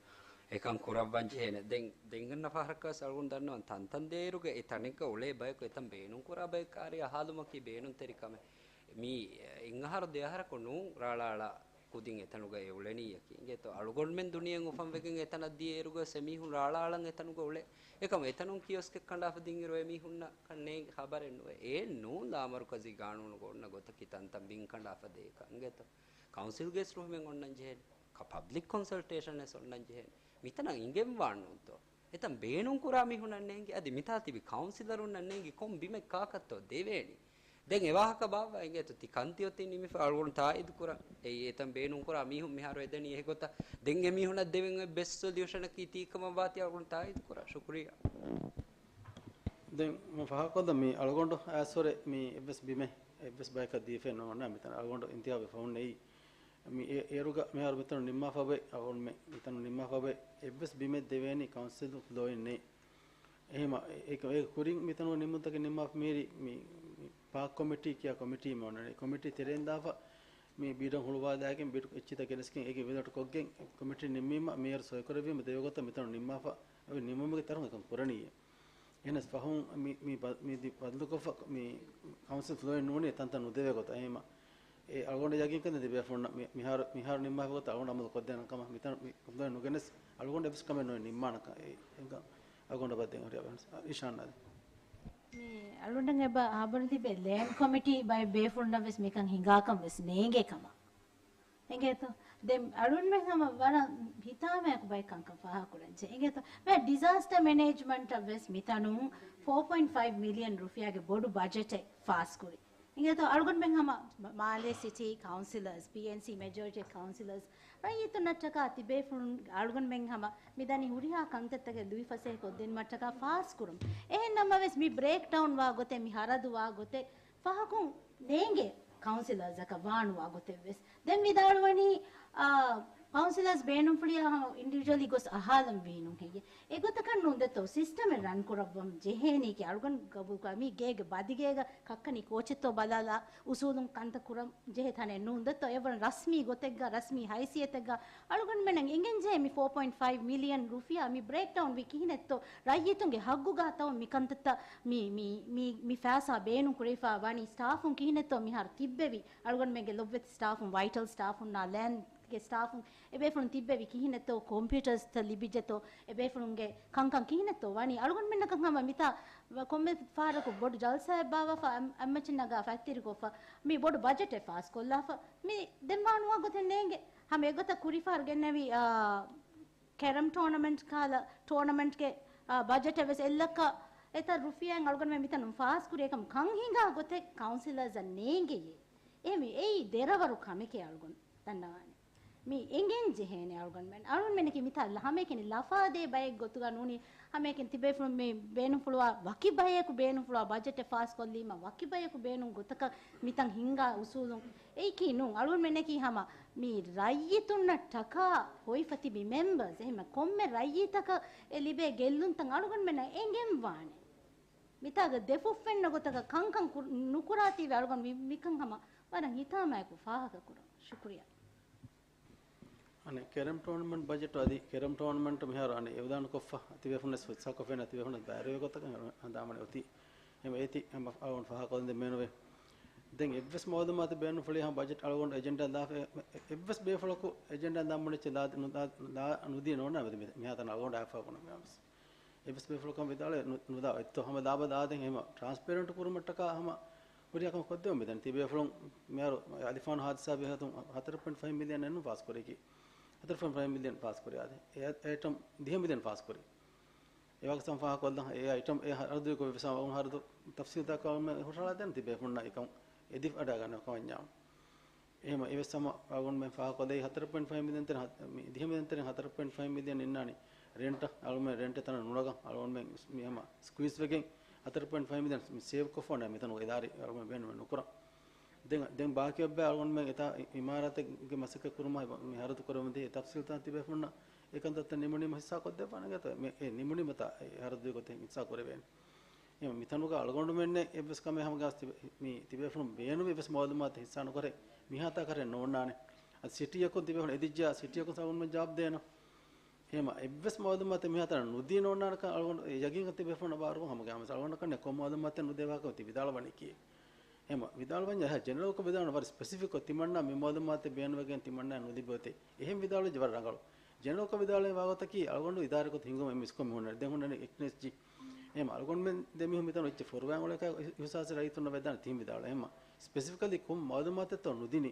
އެކަން ކުރައްވަން ޖެހޭނެ. ދެން، ދެން އަންނަ ފަހަރަކަށް ވެސް އަޅުގަނޑު ދަންނަވަން ތަންތަން ދޭއިރުގަ އެ ތަނެއްގަ އުޅޭ ބަޔަކު އެތަން ބޭނުން ކުރާ ބަޔަކަށް އަރި އަހާލުމަކީ ބޭނުންތެރި ކަމެއް. މީ އެއް އަހަރު ދެ އަހަރަކު ނޫން ރާޅާޅާ ކުދިން އެތަނުގައި އުޅެނީއަކީ. އިނގޭތޯ އަޅުގަނޑުމެން ދުނިޔެއިން އުފަންވެގެން އެތަނަށް ދިޔައިރުގަސް އެމީހުން ރާޅާޅަން އެތަނުގަ އުޅޭ. އެކަމަ އެތަނުން ކިއޮސްކެއް ކަނޑާފަ ދިންއިރު އެމީހުންނަށް ކަންނޭނގެ ޚަބަރެއް ނުވޭ. އެއެއް ނޫން ލާމަރުކަޒީ ގާނޫނުގަ އޮންނަ ގޮތަކީ ތަންތަން ބިން ކަނޑާފަ ދޭކަށް. އިނގޭތޯ ކައުންސިލްގެސް ރުހުމެއް އޮންނަން ޖެހޭނެ. ކަ-، ޕަބްލިކް ކޮންސަލްޓޭޝަނެއް ވެސް އޮންނަން ޖެހޭނެ. މިތަނަށް އިނގެން ވާން ނޫންތޯ؟ އެތަން ބޭނުން ކުރާ މީހުންނަށް ނޭނގި، އަދި މިތާ ތިބި ކައުންސިލަރުންނަށް ނޭނގި ކޮން ބިމެއް ކާކަށްތޯ ދެވޭނީ؟ ދެން އެ ވާހަކަ ބާއްވާ އިނގޭތޯ ތި ކަންތި އޮތީ ނިމިފަ އަޅުގަނޑު ތާއީދު ކުރަން. އެއީ އެތަން ބޭނުން ކުރާ މީހުން މިހާރު އެދެނީ އެ ގޮތަށް. ދެން އެ މީހުންނަށް ދެވެން އޮތް ބެސްޓް ސޮލިއުޝަނަކީ ތީ ކަމަށް ވާތީ އަޅުގަނޑު ތާއީދު ކުރަން. ޝުކުރިއްޔާ. ދެން މަ ފާހަގަކޮށްލަން މި އަޅުގަނޑު އައިސްވަރެ މި އެއްވެސް ބިމެއް އެއްވެސް ބަޔަކަށް ދީފައެއް ނޯންނާ މިތަނަށް އަޅުގަނޑު އިންތިހާބެއް ފަހުން ނެތް. މި އޭ-، އޭރުގަ މިހާރު މިތަނު ނިންމާފަ އޮތް، އަޅުގަނޑުމެ މިތަނު ނިންމާފަ އޮތް އެއްވެސް ބިމެއް ދެވޭނީ ކައުންސިލް ފްލޯއިން ނެތް. އެހެމަ އެ-، އެ-، އޭގެ ކުރިން މިތަނު ނިންމުންތަކެއް ނިންމާފަ މިހިރީ މި، މި ޕާކް ކޮމިޓީ ކިޔާ ކޮމިޓީ މި އޮންނަނީ. ކޮމިޓީ ތެރެއިން ދާފަ މި ބިޑަށް ހުޅުވާލާގެން ބިޑު އެއްޗިތައް ގެނެސްގެން އޭގެ ވިލަޓު ކޮށްގެން ކޮމިޓީ ނިންމީމަ މޭޔަރު ސޮއިކުރެއްވީމަ ދެވޭ ގޮތަށް މިތަނު ނިންމާފަ އޮތް ނިންމުމުގެ ތަރުން އެކަން ކުރަނީ. އެހެނަސް ފަހުން މި، މި ބަ-، މި ދި-، ބަދަލުކޮށްފަ މި ކައުންސިލް ފްލޯއެއް ނޫނީ ތަންތަން ނުދެވޭ ގޮތަށް. އެހެމަ އެ އަޅުގަނޑަށް ޔަގީންކަން ދެން ތި ބޭފުޅުންނަށް މި-، މިހާރު، މިހާރު ނިންމާފަ ގޮތަށް އަޅުގަނޑު އަމަލު ކޮށްދޭނެ ކަމަށް މިތަން މި ފްލޯއެއް ނުގެނެސް އަޅުގަނޑު އެއްވެސް ކަމެއް ނުވެ ނިންމާނެ ކަ-، އެ، އެ ކަ-، އަޅުގަނޑަށް ބައްދެން ހުރި އަވަހަން އިޝާން އާދެ. މި އަޅުގަނޑަށް އެބަ ހަބަރު ލިބޭ ލޭންޑް ކޮމިޓީ ބައެއް ބޭފުޅުންނަށް ވެސް މިކަން ހިނގާކަން ވެސް ނޭނގޭ ކަމަށް. އެނގޭތޯ؟ ދެން އަޅުންމެން ހަމަ ވަރަށް ހިތާމަޔަކު ބައެއް ކަންކަން ފާހަގަކުރަންޖެ. އެނގޭތޯ؟ މި ޑިޒާސްޓަ މެނޭޖްމަންޓަށް ވެސް މިތަނުން ފޯ ޕޮއިންޓް ފައިވް މިލިއަން ރުފިޔާގެ ބޮޑު ބަޖެޓެއް ފާސްކުރި. އިނގޭތޯ އަޅުގަނޑުމެން ހަމަ މާލޭ ސިޓީ ކައުންސިލަރސް، ޕީއެންސީ މެޖޯރިޓީ ކައުންސިލަރސް، ރައްޔިތުންނަށްޓަކާ ތިބޭފުޅުން އަޅުގަނޑުމެން ހަމަ މިދަނީ ހުރިހާ ކަންތައްތަކެއް ލުއިފަސޭހަކޮށްދިނުމަށްޓަކާ ފާސްކުރުން. އެހެން ނަމަވެސް މި ބްރޭކްޑައުން ވާ ގޮތެއް، މި ހަރަދު ވާ ގޮތެއް ފަހަކުން ނޭނގޭ ކައުންސިލަރސްއަކަށް ވާނުވާ ގޮތެއްވެސް. ދެން ވިދާޅުވަނީ، އާ، ކައުންސިލަރސް ބޭނުންފުޅިޔާ ހަމަ އިންޑިވިޖުއަލީ ގޮސް އަހާލަން ވީނު ހެއްޔެ؟ އެގޮތަކަށް ނޫން ދެއްތޯ ސިސްޓަމެއް ރަން ކުރައްވަން ޖެހޭނީކީ އަޅުގަނޑު ގަބޫލުކުރާ މީ ގޭގެ ބަދިގޭގަ ކައްކަނި ކޯޗެއްތޯ ބަލާލާ އުސޫލުން ކަންތައް ކުރަން ޖެހޭ ތަނެއް ނޫން ދެއްތޯ އެވަރަށް ރަސްމީ ގޮތެއްގަ ރަސްމީ ހައިސިއްޔަތެއްގަ އަޅުގަނޑުމެންނަށް އެނގެންޖެހޭ މި ފޯ ޕޮއިންޓް ފައިވް މިލިއަން ރުފިޔާ މި ބްރޭކްޑައުން ވީ ކިހިނެއްތޯ ރައްޔިތުންގެ ހައްގުގަ ތައު މި ކަންތައްތައް މި، މި، މި، މި ފައިސާ ބޭނުން ކުރެވިފަ ވަނީ ސްޓާފުން ކިހިނެއްތޯ މިހާރު ތިއްބެވި އަޅުގަނޑުމެންގެ ލޮބުވެތި ސްޓާފުން ވައިޓަލް ސްޓާފުންނާ ލޭން ގެ ސްޓާފުން އެބޭފުޅުން ތިއްބެވި ކިހިނެއްތޯ ކޮމްޕިއުޓަރސްތައް ލިބިއްޖެތޯ އެބޭފުޅުންގެ ކަންކަން ކިހިނެއްތޯ ވަނީ އަޅުގަނޑުމެންނަކަށް ހަމަ މިތާ ކޮންމެ ފަހަރަކު ބޮޑު ޖަލްސާއެއް ބާވާފަ އަތް-، އަތްމައްޗިން ނަގާ ފަތްތިރިކޮށްފަ މި ބޮޑު ބަޖެޓެއް ފާސްކޮށްލާފަ މި ދެން ވާނުވާ ގޮތެއް ނޭނގެ. ހަމަ އެގޮތަށް ކުރިފަހަރު ގެންނެވި، އާ، ކެރަމް ޓޯނަމެންޓް ކާލަ ޓޯނަމެންޓްގެ، އާ، ބަޖެޓެއް ވެސް އެއްލައްކަ އެތައް ރުފިޔާއިން އަޅުގަނޑުމެން މިތަނުން ފާސްކުރި އެކަމް ކަން ހިނގާ ގޮތެއް ކައުންސިލަރސްއަށް ނޭނގެޔޭ. އެހެންވީ އެއީ ދެރަވަރު ކަމެކޭ އަޅުގަނޑު ދަންނަވާނެ. މި އެނގެން ޖެހޭނެ އަޅުގަނޑުމެން. އަޅުގަނޑުމެންނަކީ މިތާ ހަމައެކަނި ލަފާދޭ ބައެއް ގޮތުގަ ނޫނީ ހަމައެކަނި ތިބޭފުޅުން މި ބޭނުންފުޅުވާ ވަކި ބަޔަކު ބޭނުންފުޅުވާ ބަޖެޓެއް ފާސްކޮށްލީމަ ވަކި ބަޔަކު ބޭނުން ގޮތަކަށް މިތަން ހިނގާ އުސޫލުން އެއީކީ ނޫން. އަޅުގަނޑުމެންނަކީ ހަމަ މި ރައްޔިތުންނަށް ޓަކާ ހޮވިފަ ތިބި މެމްބަރސް، އެހެންމެ ކޮންމެ ރައްޔިތަކަށް އެ ލިބޭ ގެއްލުންތައް އަޅުގަނޑުމެންނަށް އެނގެން ވާނެ. މިތާގަ ދެފުށްފެންނަ ގޮތަކަށް ކަންކަން ކުރ-، ނުކުރާތީވެ އަޅުގަނޑު މި-، މިކަން ހަމަ ވަރަށް ހިތާމައަކު ފާހަގަކުރަން. ޝުކުރިއްޔާ. އަނެއް ކެރަމް ޓޯނަމެންޓް ބަޖެޓް އަދި ކެރަމް ޓޯނަމެންޓް މިހާރު އަނެއް އެވެދާނުކޮށްފަ ތިބޭފުންނަސް ހިއްސާކޮށްފޭނެ ތިބޭފުންނަސް ބައިވެރިވޭ ގޮތަކަށް ހަނދާންވަނީ އޮތީ. އެހެން އޭތި ހަމަ އަޅުގަނޑު ފާހަގަކޮށްލަން ދެން މޭނުވޭ. ދެން އެއްވެސް މައުލޫމާތެއް ބޭނުންފުޅި ހަމަ ބަޖެޓް އަޅުގަނޑު އެޖެންޑާ ދާފަ އެ-، އެ-، އެއްވެސް ބޭފުޅަކު އެޖެންޑާ ދާން ބުނެއްޗެއް ދާ-، ނުދާ-، ދާ-، ނުދިޔަ ނޯންނާނެ މި-، މިހާތަނަށް އަޅުގަނޑު އައިފަ ކުނަ މި އަވަސް. އެއްވެސް ބޭފުޅަކަށް ވިދާޅުވެ ނު-، ނުދާ އެއްތޯ ހަމަ ދާބަ ދާދެން އެހެމަ ޓްރާންސްޕޭރެންޓް ކުރުމަށްޓަކާ ހަމަ ހުރިހާ ކަމެއް ކޮށްދެވުން މިދަނީ. ތިބޭފުޅުން މިހާރު އަލިފާނު ހާދިސާ ބެހޭތުން ހަތަރު ޕޮއިންޓް ފައިވް މިލިއަން އެއްނު ފާސްކުރީކީ. ހަތަރު ޕޮއިންޓް ފައިވް މިލިއަން ފާސްކުރި އާދެ. އެ އައިޓަމް ދިހަ މިލިއަން ފާސްކުރި. އެވާގެ ސަމް ފާހަގަކޮށްލަން އެ އައިޓަމް އެ ހަރަދު ކޮށް ވެސް އަޅުގަނޑު ހަރަދު ތަފްސީލްތަކަށް ހުށަހަޅާދޭން ތިބޭފުޅުންނަށް އެކަން އެދި އަޑާގަންނަ ކަމަށް ވަންޏާ. އެހެމަ އެވެސް ހަމަ އަޅުގަނޑުމެން ފާހަގަކޮށްލައި ހަތަރު ޕޮއިންޓް ފައިވް މިލިއަން ތެރެ ހަތް-، މި ދިހަ މިލިއަން ތެރެ ހަތަރު ޕޮއިންޓް ފައިވް މިލިއަން އިންނާނީ ރެންޓަށް. އަޅުގަނޑުމެން ރެންޓެއް ތަނަށް ނުނަގަން އަޅުގަނޑުމެން މި ހަމަ ސްކުއީޒް ވެގެން ހަތަރު ޕޮއިންޓް ފައިވް މިލިއަން މި ސޭވް ކޮށްފަ މިތަނުގަ އިދާރީ އަޅުގަނޑުމެން ބޭނުމެއް ނުކުރަން. ދެން، ދެން ބާކީ އޮއްބައި އަޅުގަނޑުމެން އެތާ އި-، އިމާރާތެއްގެ މަސައްކަތް ކުރުމަށް މި ހަރަދު ކުރެވެމުންދިޔަ އެ ތަފްސީލްތައް ތިބޭފުޅުންނަށް އެ ކަންތައްތައް ނިމުނީމަ ހިއްސާ ކޮށްދެއްވާނެ ގެތަ މި-، އެ ނިމުނީމަތާ އެ ހަރަދު ގޮތެއް ހިއްސާ ކުރެވޭނެ. އެ މިތަނުގަ އަޅުގަނޑުމެންނެއް އެއްވެސް ކަމެއް ހަމަ ގާސް ތިބެ-، މި ތިބޭފުޅުން ބޭނުމި އެއްވެސް މައުލޫމާތެއް ހިއްސާ ނުކުރޭ މިހާތާ ކަރެއް ނޯންނާނެ. އަދި ސިޓީއަކުން ތިބޭފުޅުން އެދިއްޖާ ސިޓީއަކުން އަޅުގަނޑުމެން ޖަވާބު ދޭނަން. އެހެމަ އެއްވެސް މައުލޫމާތެއް މިހާތަނަށް ނުދީ ނޯންނާނެކަން އަޅުގަނޑު އެ ޔަގީންކަން ތިބޭފުޅުން ބާރުކޮށް ހަމަ ގާމިސް އަޅުގަނޑަކަށް ނެ ކޮން މައުލޫމާތެއް ނުދެވާކަން ތި ވިދާޅުވަނީކީ. އެހެމަ ވިދާޅުވަންޏާ އެހާ ޖެނެރަލްކޮށް ވިދާޅު ވަރަށް ސްޕެސިފިކްކޮށް ތިމަންނާ މި މައުލޫމާތެއް ބޭނުންވެގެން ތިމަންނާ ނުލިބިއޮތޭ. އެހެން ވިދާޅުވެއްޖެ ވަރަށް ރަނގަޅު. ޖެނެރަލްކޮށް ވިދާޅުވާ ގޮތަކީ އަޅުގަނޑު އިދާރަކޮށް ހިނގުމަށް މިސްކޮށް މި ހުންނަނީ. ދެން ހުންނަނީ އެކްނެސްޖީ. އެހެމަ އަޅުގަނޑުމެން ދެ މީހުން މިތަނު އެއްޗެއް ފޮރުވާ އުޅޭކަ އިހުސާސް ރައްޔިތުންނަށް ވެދާނެ ތިހެން ވިދާޅު. އެހެމަ ސްޕެސިފިކަލީ ކޮން މައުލޫމާތެއްތޯ ނުދިނީ.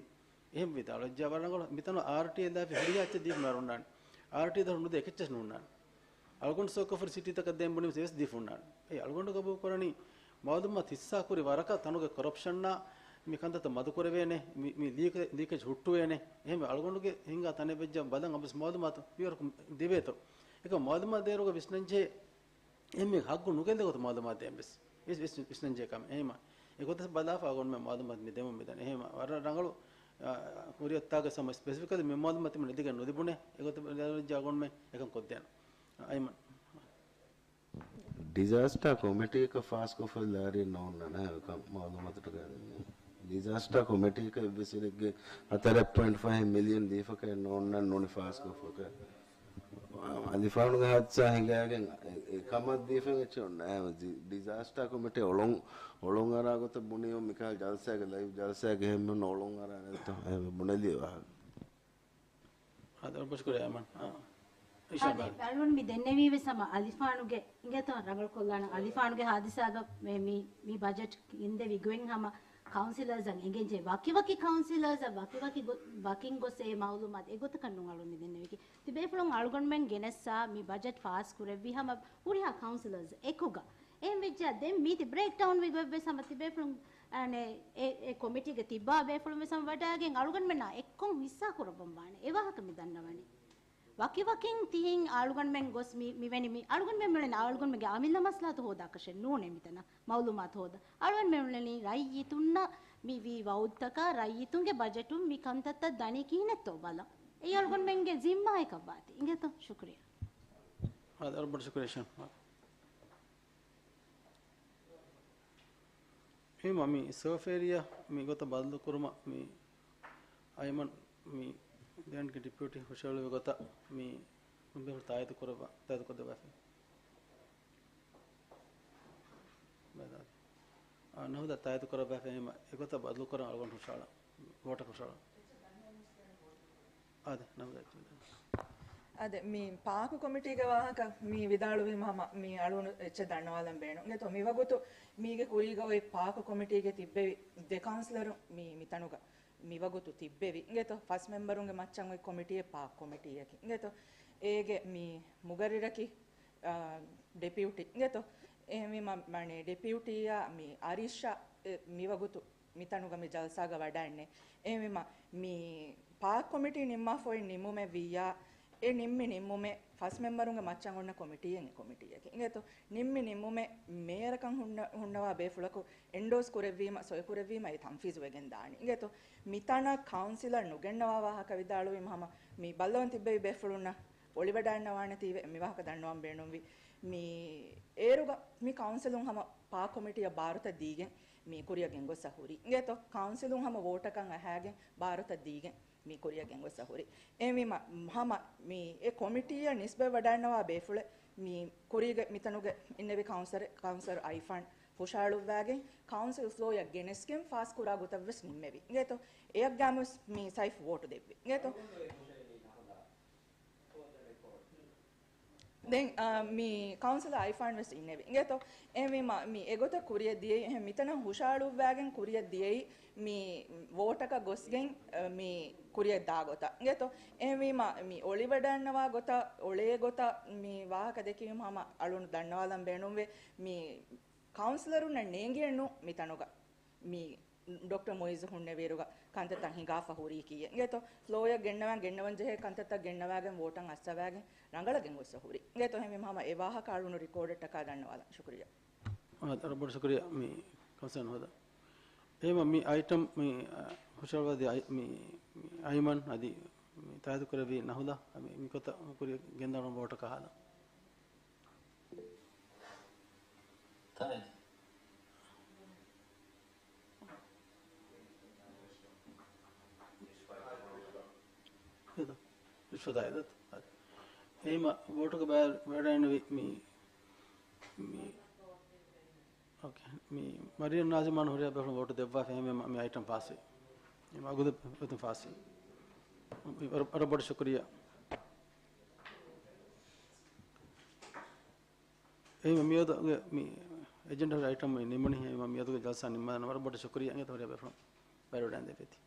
އެހެން ވިދާޅުވެއްޖާ ވަރަށް ރަނގަޅު. މިތަނު އާރްޓީއެއް ލާފި ހުރިހާ އެއްޗެއް ދީފަ މި އަރުންނާނެ. އާރްޓީ ދަރު ނުދޭ އެކެއްޗެއް ނޫންނާނެ. އަޅުގަނޑު ސޯކޮފަރ ސިޓީތަކަށް ދޭން ބުނީ ސޭވެސް ދީފަ ހުންނާނެ. އެ އަޅުގަނޑު ގަބޫލު ކުރަނީ މައުލޫމާތު ހިއްސާ ކުރި ވަރަކަށް ތަނުގެ ކޮރަޕްޝަންނާ މި ކަންތައްތައް މަދު ކުރެވޭނެ، މި، މި ލީކެ-، ލީކޭޖް ހުއްޓުވޭނެ. އެހެންވެ އަޅުގަނޑުގެ ހިނގާ ތަނެއް ވެއްޖާ ބަލަން އަބަސް މައުލޫމާތު މިވަރަކު ދެވޭތޯ. އެކަމް މައުލޫމާތު ދޭރުގަ ވިސްނަންޖެހޭ އެހެން މި ހައްގު ނުގެއްލޭ ގޮތަށް މައުލޫމާތު ދޭން ވެސް ވިސް-، ވިސް-، ވިސްނަންޖެހޭ ކަމެއް. އެހެންމަ އެގޮތަށް ބަލާފަ އަޅުގަނޑުމެން މައުލޫމާތު މި ދެމުން މިދަނީ. އެހެންމަ ވަރަށް ރަނގަޅު، އާ، ހުރި އޮތާގަ ސަމަ ސްޕެސިފިކަލީ މި މައުލޫމާތު މި ނެދިގެން ނުލިބުނޭ. އެގޮތަށް އަޅުގަނޑުމެން އެކަން ކޮށްދޭނަން. އައިމަން. ޑިޒާސްޓާ ކޮމިޓީއަކަށް ފާސްކޮށްފަ ލާރި ނޯންނަނާ ކަން މައުލޫމާތު ގަދަނީ. ޑިޒާސްޓާ ކޮމިޓީއަކަށް އެއްވެސް އިރެއްގެ ހަތަރެއް ޕޮއިންޓް ފަހެއް މިލިއަން ދީފަކަށް ނޯންނަން ނޫނި ފާސްކޮށްފަކަށް. އަލިފާނުގެ ހާދިސާ ހިނގާގެން އެ، އެ ކަމަށް ދީފަ އެއްޗެއް ނާ. ޑިޒާސްޓާ ކޮމިޓީ އޮޅުން، އޮޅުން އަރާ ގޮތަށް ބުނިޔު މިކަހަލަ ޖަލްސާގެ، ލައިވް ޖަލްސާގެ ހެންމެން އޮޅުން އަރާ ނެތަ؟ އެ ބުނެލި ވާހަކަ. އާދެ، އަޅުގަނޑު މި ދެންނެވީ ވެސް ހަމަ އަލިފާނުގެ އިނގޭތޯ ރަނގަޅު ކޮށްލާނަ އަލިފާނުގެ ހާދިސާގަ މި، މި، މި ބަޖެޓް ގެންދެވި ގޮތް ހަމަ ކައުންސިލަރސް އަށް އެނގެންޖެހޭ ވަކިވަކި ކައުންސިލަރސް އަށް ވަކިވަކި ގޮ-، ވަކިން ގޮސް އެ މައުލޫމާތު އެގޮތަކަށް ނޫން އަޅުގަނޑު މި ދެންނެވިކީ. ތިބޭފުޅުން އަޅުގަނޑުމެން ގެނެއްސާ މި ބަޖެޓް ފާސް ކުރެއްވީ ހަމަ ހުރިހާ ކައުންސިލަރސް އެކުގަ. އެހެން ވެއްޖާ ދެން މީތި ބްރޭކްޑައުން ވި ގޮތްވެސް ހަމަ ތިބޭފުޅުން އަނެ، އެ، އެ ކޮމިޓީގެ ތިއްބާ ބޭފުޅުން ވެސް ހަމަ ވަޑައިގެން އަޅުގަނޑުމެންނާ އެއްކޮށް ހިއްސާ ކުރައްވަން ވާނެ. އެ ވާހަކަ މި ދަންނަވަނީ. ވަކިވަކިން ތިހިން އަޅުގަނޑުމެން ގޮސް މި، މިވެނި މި އަޅުގަނޑުމެން މިއުޅެނީ އަޅުގަނޑުމެންގެ އަމިއްލަ މަސްލަހަތު ހޯދާކަށެއް ނޫނޭ މިތަނަށް މައުލޫމާތު ހޯދަން. އަޅުގަނޑުމެން މިއުޅެނީ ރައްޔިތުންނަށް މި ވީ ވައުދުތަކާ ރައްޔިތުންގެ ބަޖެޓުން މި ކަންތައްތައް ދަނީ ކިހިނެއްތޯ ބަލަން. އެއީ އަޅުގަނޑުމެންގެ ޒިންމާއަކަށްވާތީ. އިނގޭތޯ؟ ޝުކުރިއްޔާ. އާދެ، ވަރަށް ބޮޑަށް ޝުކުރިއްޔާ ޝަން. އެހެންވީމަ މި ސަރވޭއަރ މި ގޮތަށް ބަދަލުކުރުމަށް މި އައިމަން މި ދެންގެ ޑެޕިއުޓީ ހުށަހެޅުއްވި ގޮތަށް މި ބޭފުޅުން ތާއީދު ކުރައްވާ، ތާއީދު ކޮށްދެއްވާފައި. ބައި ދާ. އާ، ނަހުދާ ތާއީދު ކުރައްވާފައި އެހެންވީމަ އެގޮތަށް ބަދަލުކުރަން އަޅުގަނޑު ހުށަހަޅާ، ވޯޓަށް ހުށަހަޅާ. އާދެ، ނަހުދާ އެއްޗެއް. އާދެ، މި ޕާކު ކޮމިޓީގެ ވާހަކަ މި ވިދާޅުވީމަ ހަމަ މި އަޅުގަނޑު އެއްޗެއް ދަންނަވާލަން ބޭނުން. އިނގޭތޯ މިވަގުތު މީގެ ކުރީގަ އޮތް ޕާކު ކޮމިޓީގެ ތިއްބެވި ދެ ކައުންސިލަރު މި، މިތަނުގަ މިވަގުތު ތިއްބެވި. އިނގޭތޯ ފަސް މެމްބަރުންގެ މައްޗަށް އޮތް ކޮމިޓީއެއް ޕާކް ކޮމިޓީއަކީ. އިނގޭތޯ އޭގެ މި މުގައްރިރަކީ، އާ، ޑެޕިއުޓީ. އިނގޭތޯ އެހެންވީމަ މަނޭ ޑެޕިއުޓީއާ މި އަރިޝްއާ އެ މިވަގުތު މިތަނުގަ މި ޖަލްސާގަ ވަޑައެންނެ. އެހެންވީމަ މި ޕާކް ކޮމިޓީ ނިންމާފައި ނިމުމެއް ވިއްޔާ، އެ ނިންމި ނިންމުމެއް ފަސް މެމްބަރުންގެ މައްޗަށް އޮންނަ ކޮމިޓީއެއް އެ ކޮމިޓީއެކޭ. އިނގޭތޯ ނިންމި ނިންމުމެއް މޭޔަރަކަށް ހުންނަ، ހުންނަވާ ބޭފުޅަކު އެންޑޯސް ކުރެއްވީމަ، ސޮއި ކުރެއްވީމަ އެ ތަންފީޒު ވެގެން ދާނީ. އިނގޭތޯ މިތަނަށް ކައުންސިލަރ ނުގެންނަވާ ވާހަކަ ވިދާޅުވީމަ ހަމަ މި ބައްލަވަން ތިއްބެވި ބޭފުޅުންނަށް އޮޅިވަޑައިންނަވާނެތީވެ މި ވާހަކަ ދަންނަވަން ބޭނުންވި. މި އޭރުގަ މި ކައުންސިލުން ހަމަ ޕާކް ކޮމިޓީއަށް ބާރުތައް ދީގެން މި ކުރިއަށް ގެންގޮސް ހުރި. އިނގޭތޯ ކައުންސިލުން ހަމަ ވޯޓަކަށް އަހާގެން ބާރުތައް ދީގެން މި ކުރިއަށް ގެންގޮސް ހުރި. އެހެންވީމަ ހަމަ މި އެ ކޮމިޓީއަށް ނިސްބަތް ވަޑައިންނަވާ ބޭފުޅެއް މި ކުރީގެ މިތަނުގެ އިންނެވި ކައުންސަރެއް، ކައުންސަރ އައިފާން ހުށަހަޅުއްވާގެން ކައުންސިލް ފްލޯއަށް ގެނެސްގެން ފާސް ކުރާ ގޮތަށް ވެސް ނިންމެވި. އިނގޭތޯ އެއަށްގައިމުވެސް މި ސައިފް ވޯޓު ދެއްވި. އިނގޭތޯ ދެން، އާ، މި ކައުންސިލަރ އައިފާން ވެސް އިންނެވި. އިނގޭތޯ އެހެންވީމަ މި އެގޮތަށް ކުރިއަށް ދިޔައީ، އެހެން މިތަނަށް ހުށަހަޅުއްވާގެން ކުރިއަށް ދިޔައީ މި ވޯޓަކަށް ގޮސްގެން، އަ، މި ކުރިއަށް ދާ ގޮތަށް. އިނގޭތޯ އެހެންވީމަ މި އޮޅިވަޑައިންނަވާ ގޮތަށް، އޮޅޭ ގޮތަށް މި ވާހަކަ ދެކީމަ ހަމަ އަޅުން ދަންނަވާލަން ބޭނުންވޭ. މި ކައުންސިލަރުންނަށް ނޭނގިއެއްނު މިތަނުގަ މި ޑޮކްޓަރ މުއިއްޒު ހުންނެވިއިރުގަ ކަންތައްތައް ހިނގާފަ ހުރީކީއެއް. އިނގޭތޯ ފްލޯއަށް ގެންނަވާން، ގެންނަވަން ޖެހޭ ކަންތައްތައް ގެންނަވާގެން ވޯޓަށް އައްސަވާގެން ރަނގަޅަށް ގެންގޮސްފަ ހުރި. އިނގޭތޯ އެހެންވީމަ ހަމަ އެ ވާހަކަ އަޅުން ރިކޯޑަށްޓަކާ ދަންނަވާލަން. ޝުކުރިއްޔާ. އާ، ވަރަށް ބޮޑަށް ޝުކުރިއްޔާ މި ކައުންސިލަރ ނަހުލާ. އެހެންވީމަ މި އައިޓަމް މި، އާ، ހުށަހަޅުއްވާދިޔަ އައި-، މި، މި އައިމަން އަދި މި ތާއީދު ކުރެއްވި ނަހުލާ މި، މި ގޮތަށް ކުރިއަށް ގެންދަވަން ވޯޓަކަށް ހާލަން. ތާއީދު. ރިޝްވަތާ އެދަތު. އެހެންވީމަ ވޯޓުގެ ބައި ވަޑައިނުވި މި، މި، އޯކޭ. މި މަރިޔަމް ނާޒިމާން ހުރިހާ ބޭފުޅުން ވޯޓު ދެއްވާފަ އެހެންވީމަ މި އައިޓަމް ފާސްވި. އެހެންވީމަ އަގުދެއް ވެތުން ފާސްވި. ވަރަށް، ވަރަށް ބޮޑަށް ޝުކުރިއްޔާ. އެހެންވީމަ މިއަދުގެ މި އެޖެންޑާ އައިޓަމް މި ނިމުނީ. އެހެންވީމަ މިއަދުގެ ޖަލްސާ ނިންމާލަން. ވަރަށް ބޮޑަށް ޝުކުރިއްޔާ އިނގޭތޯ ހުރިހާ ބޭފުޅުން ބައިވެރިވެވަޑައިގެން ދެއްވީތީ.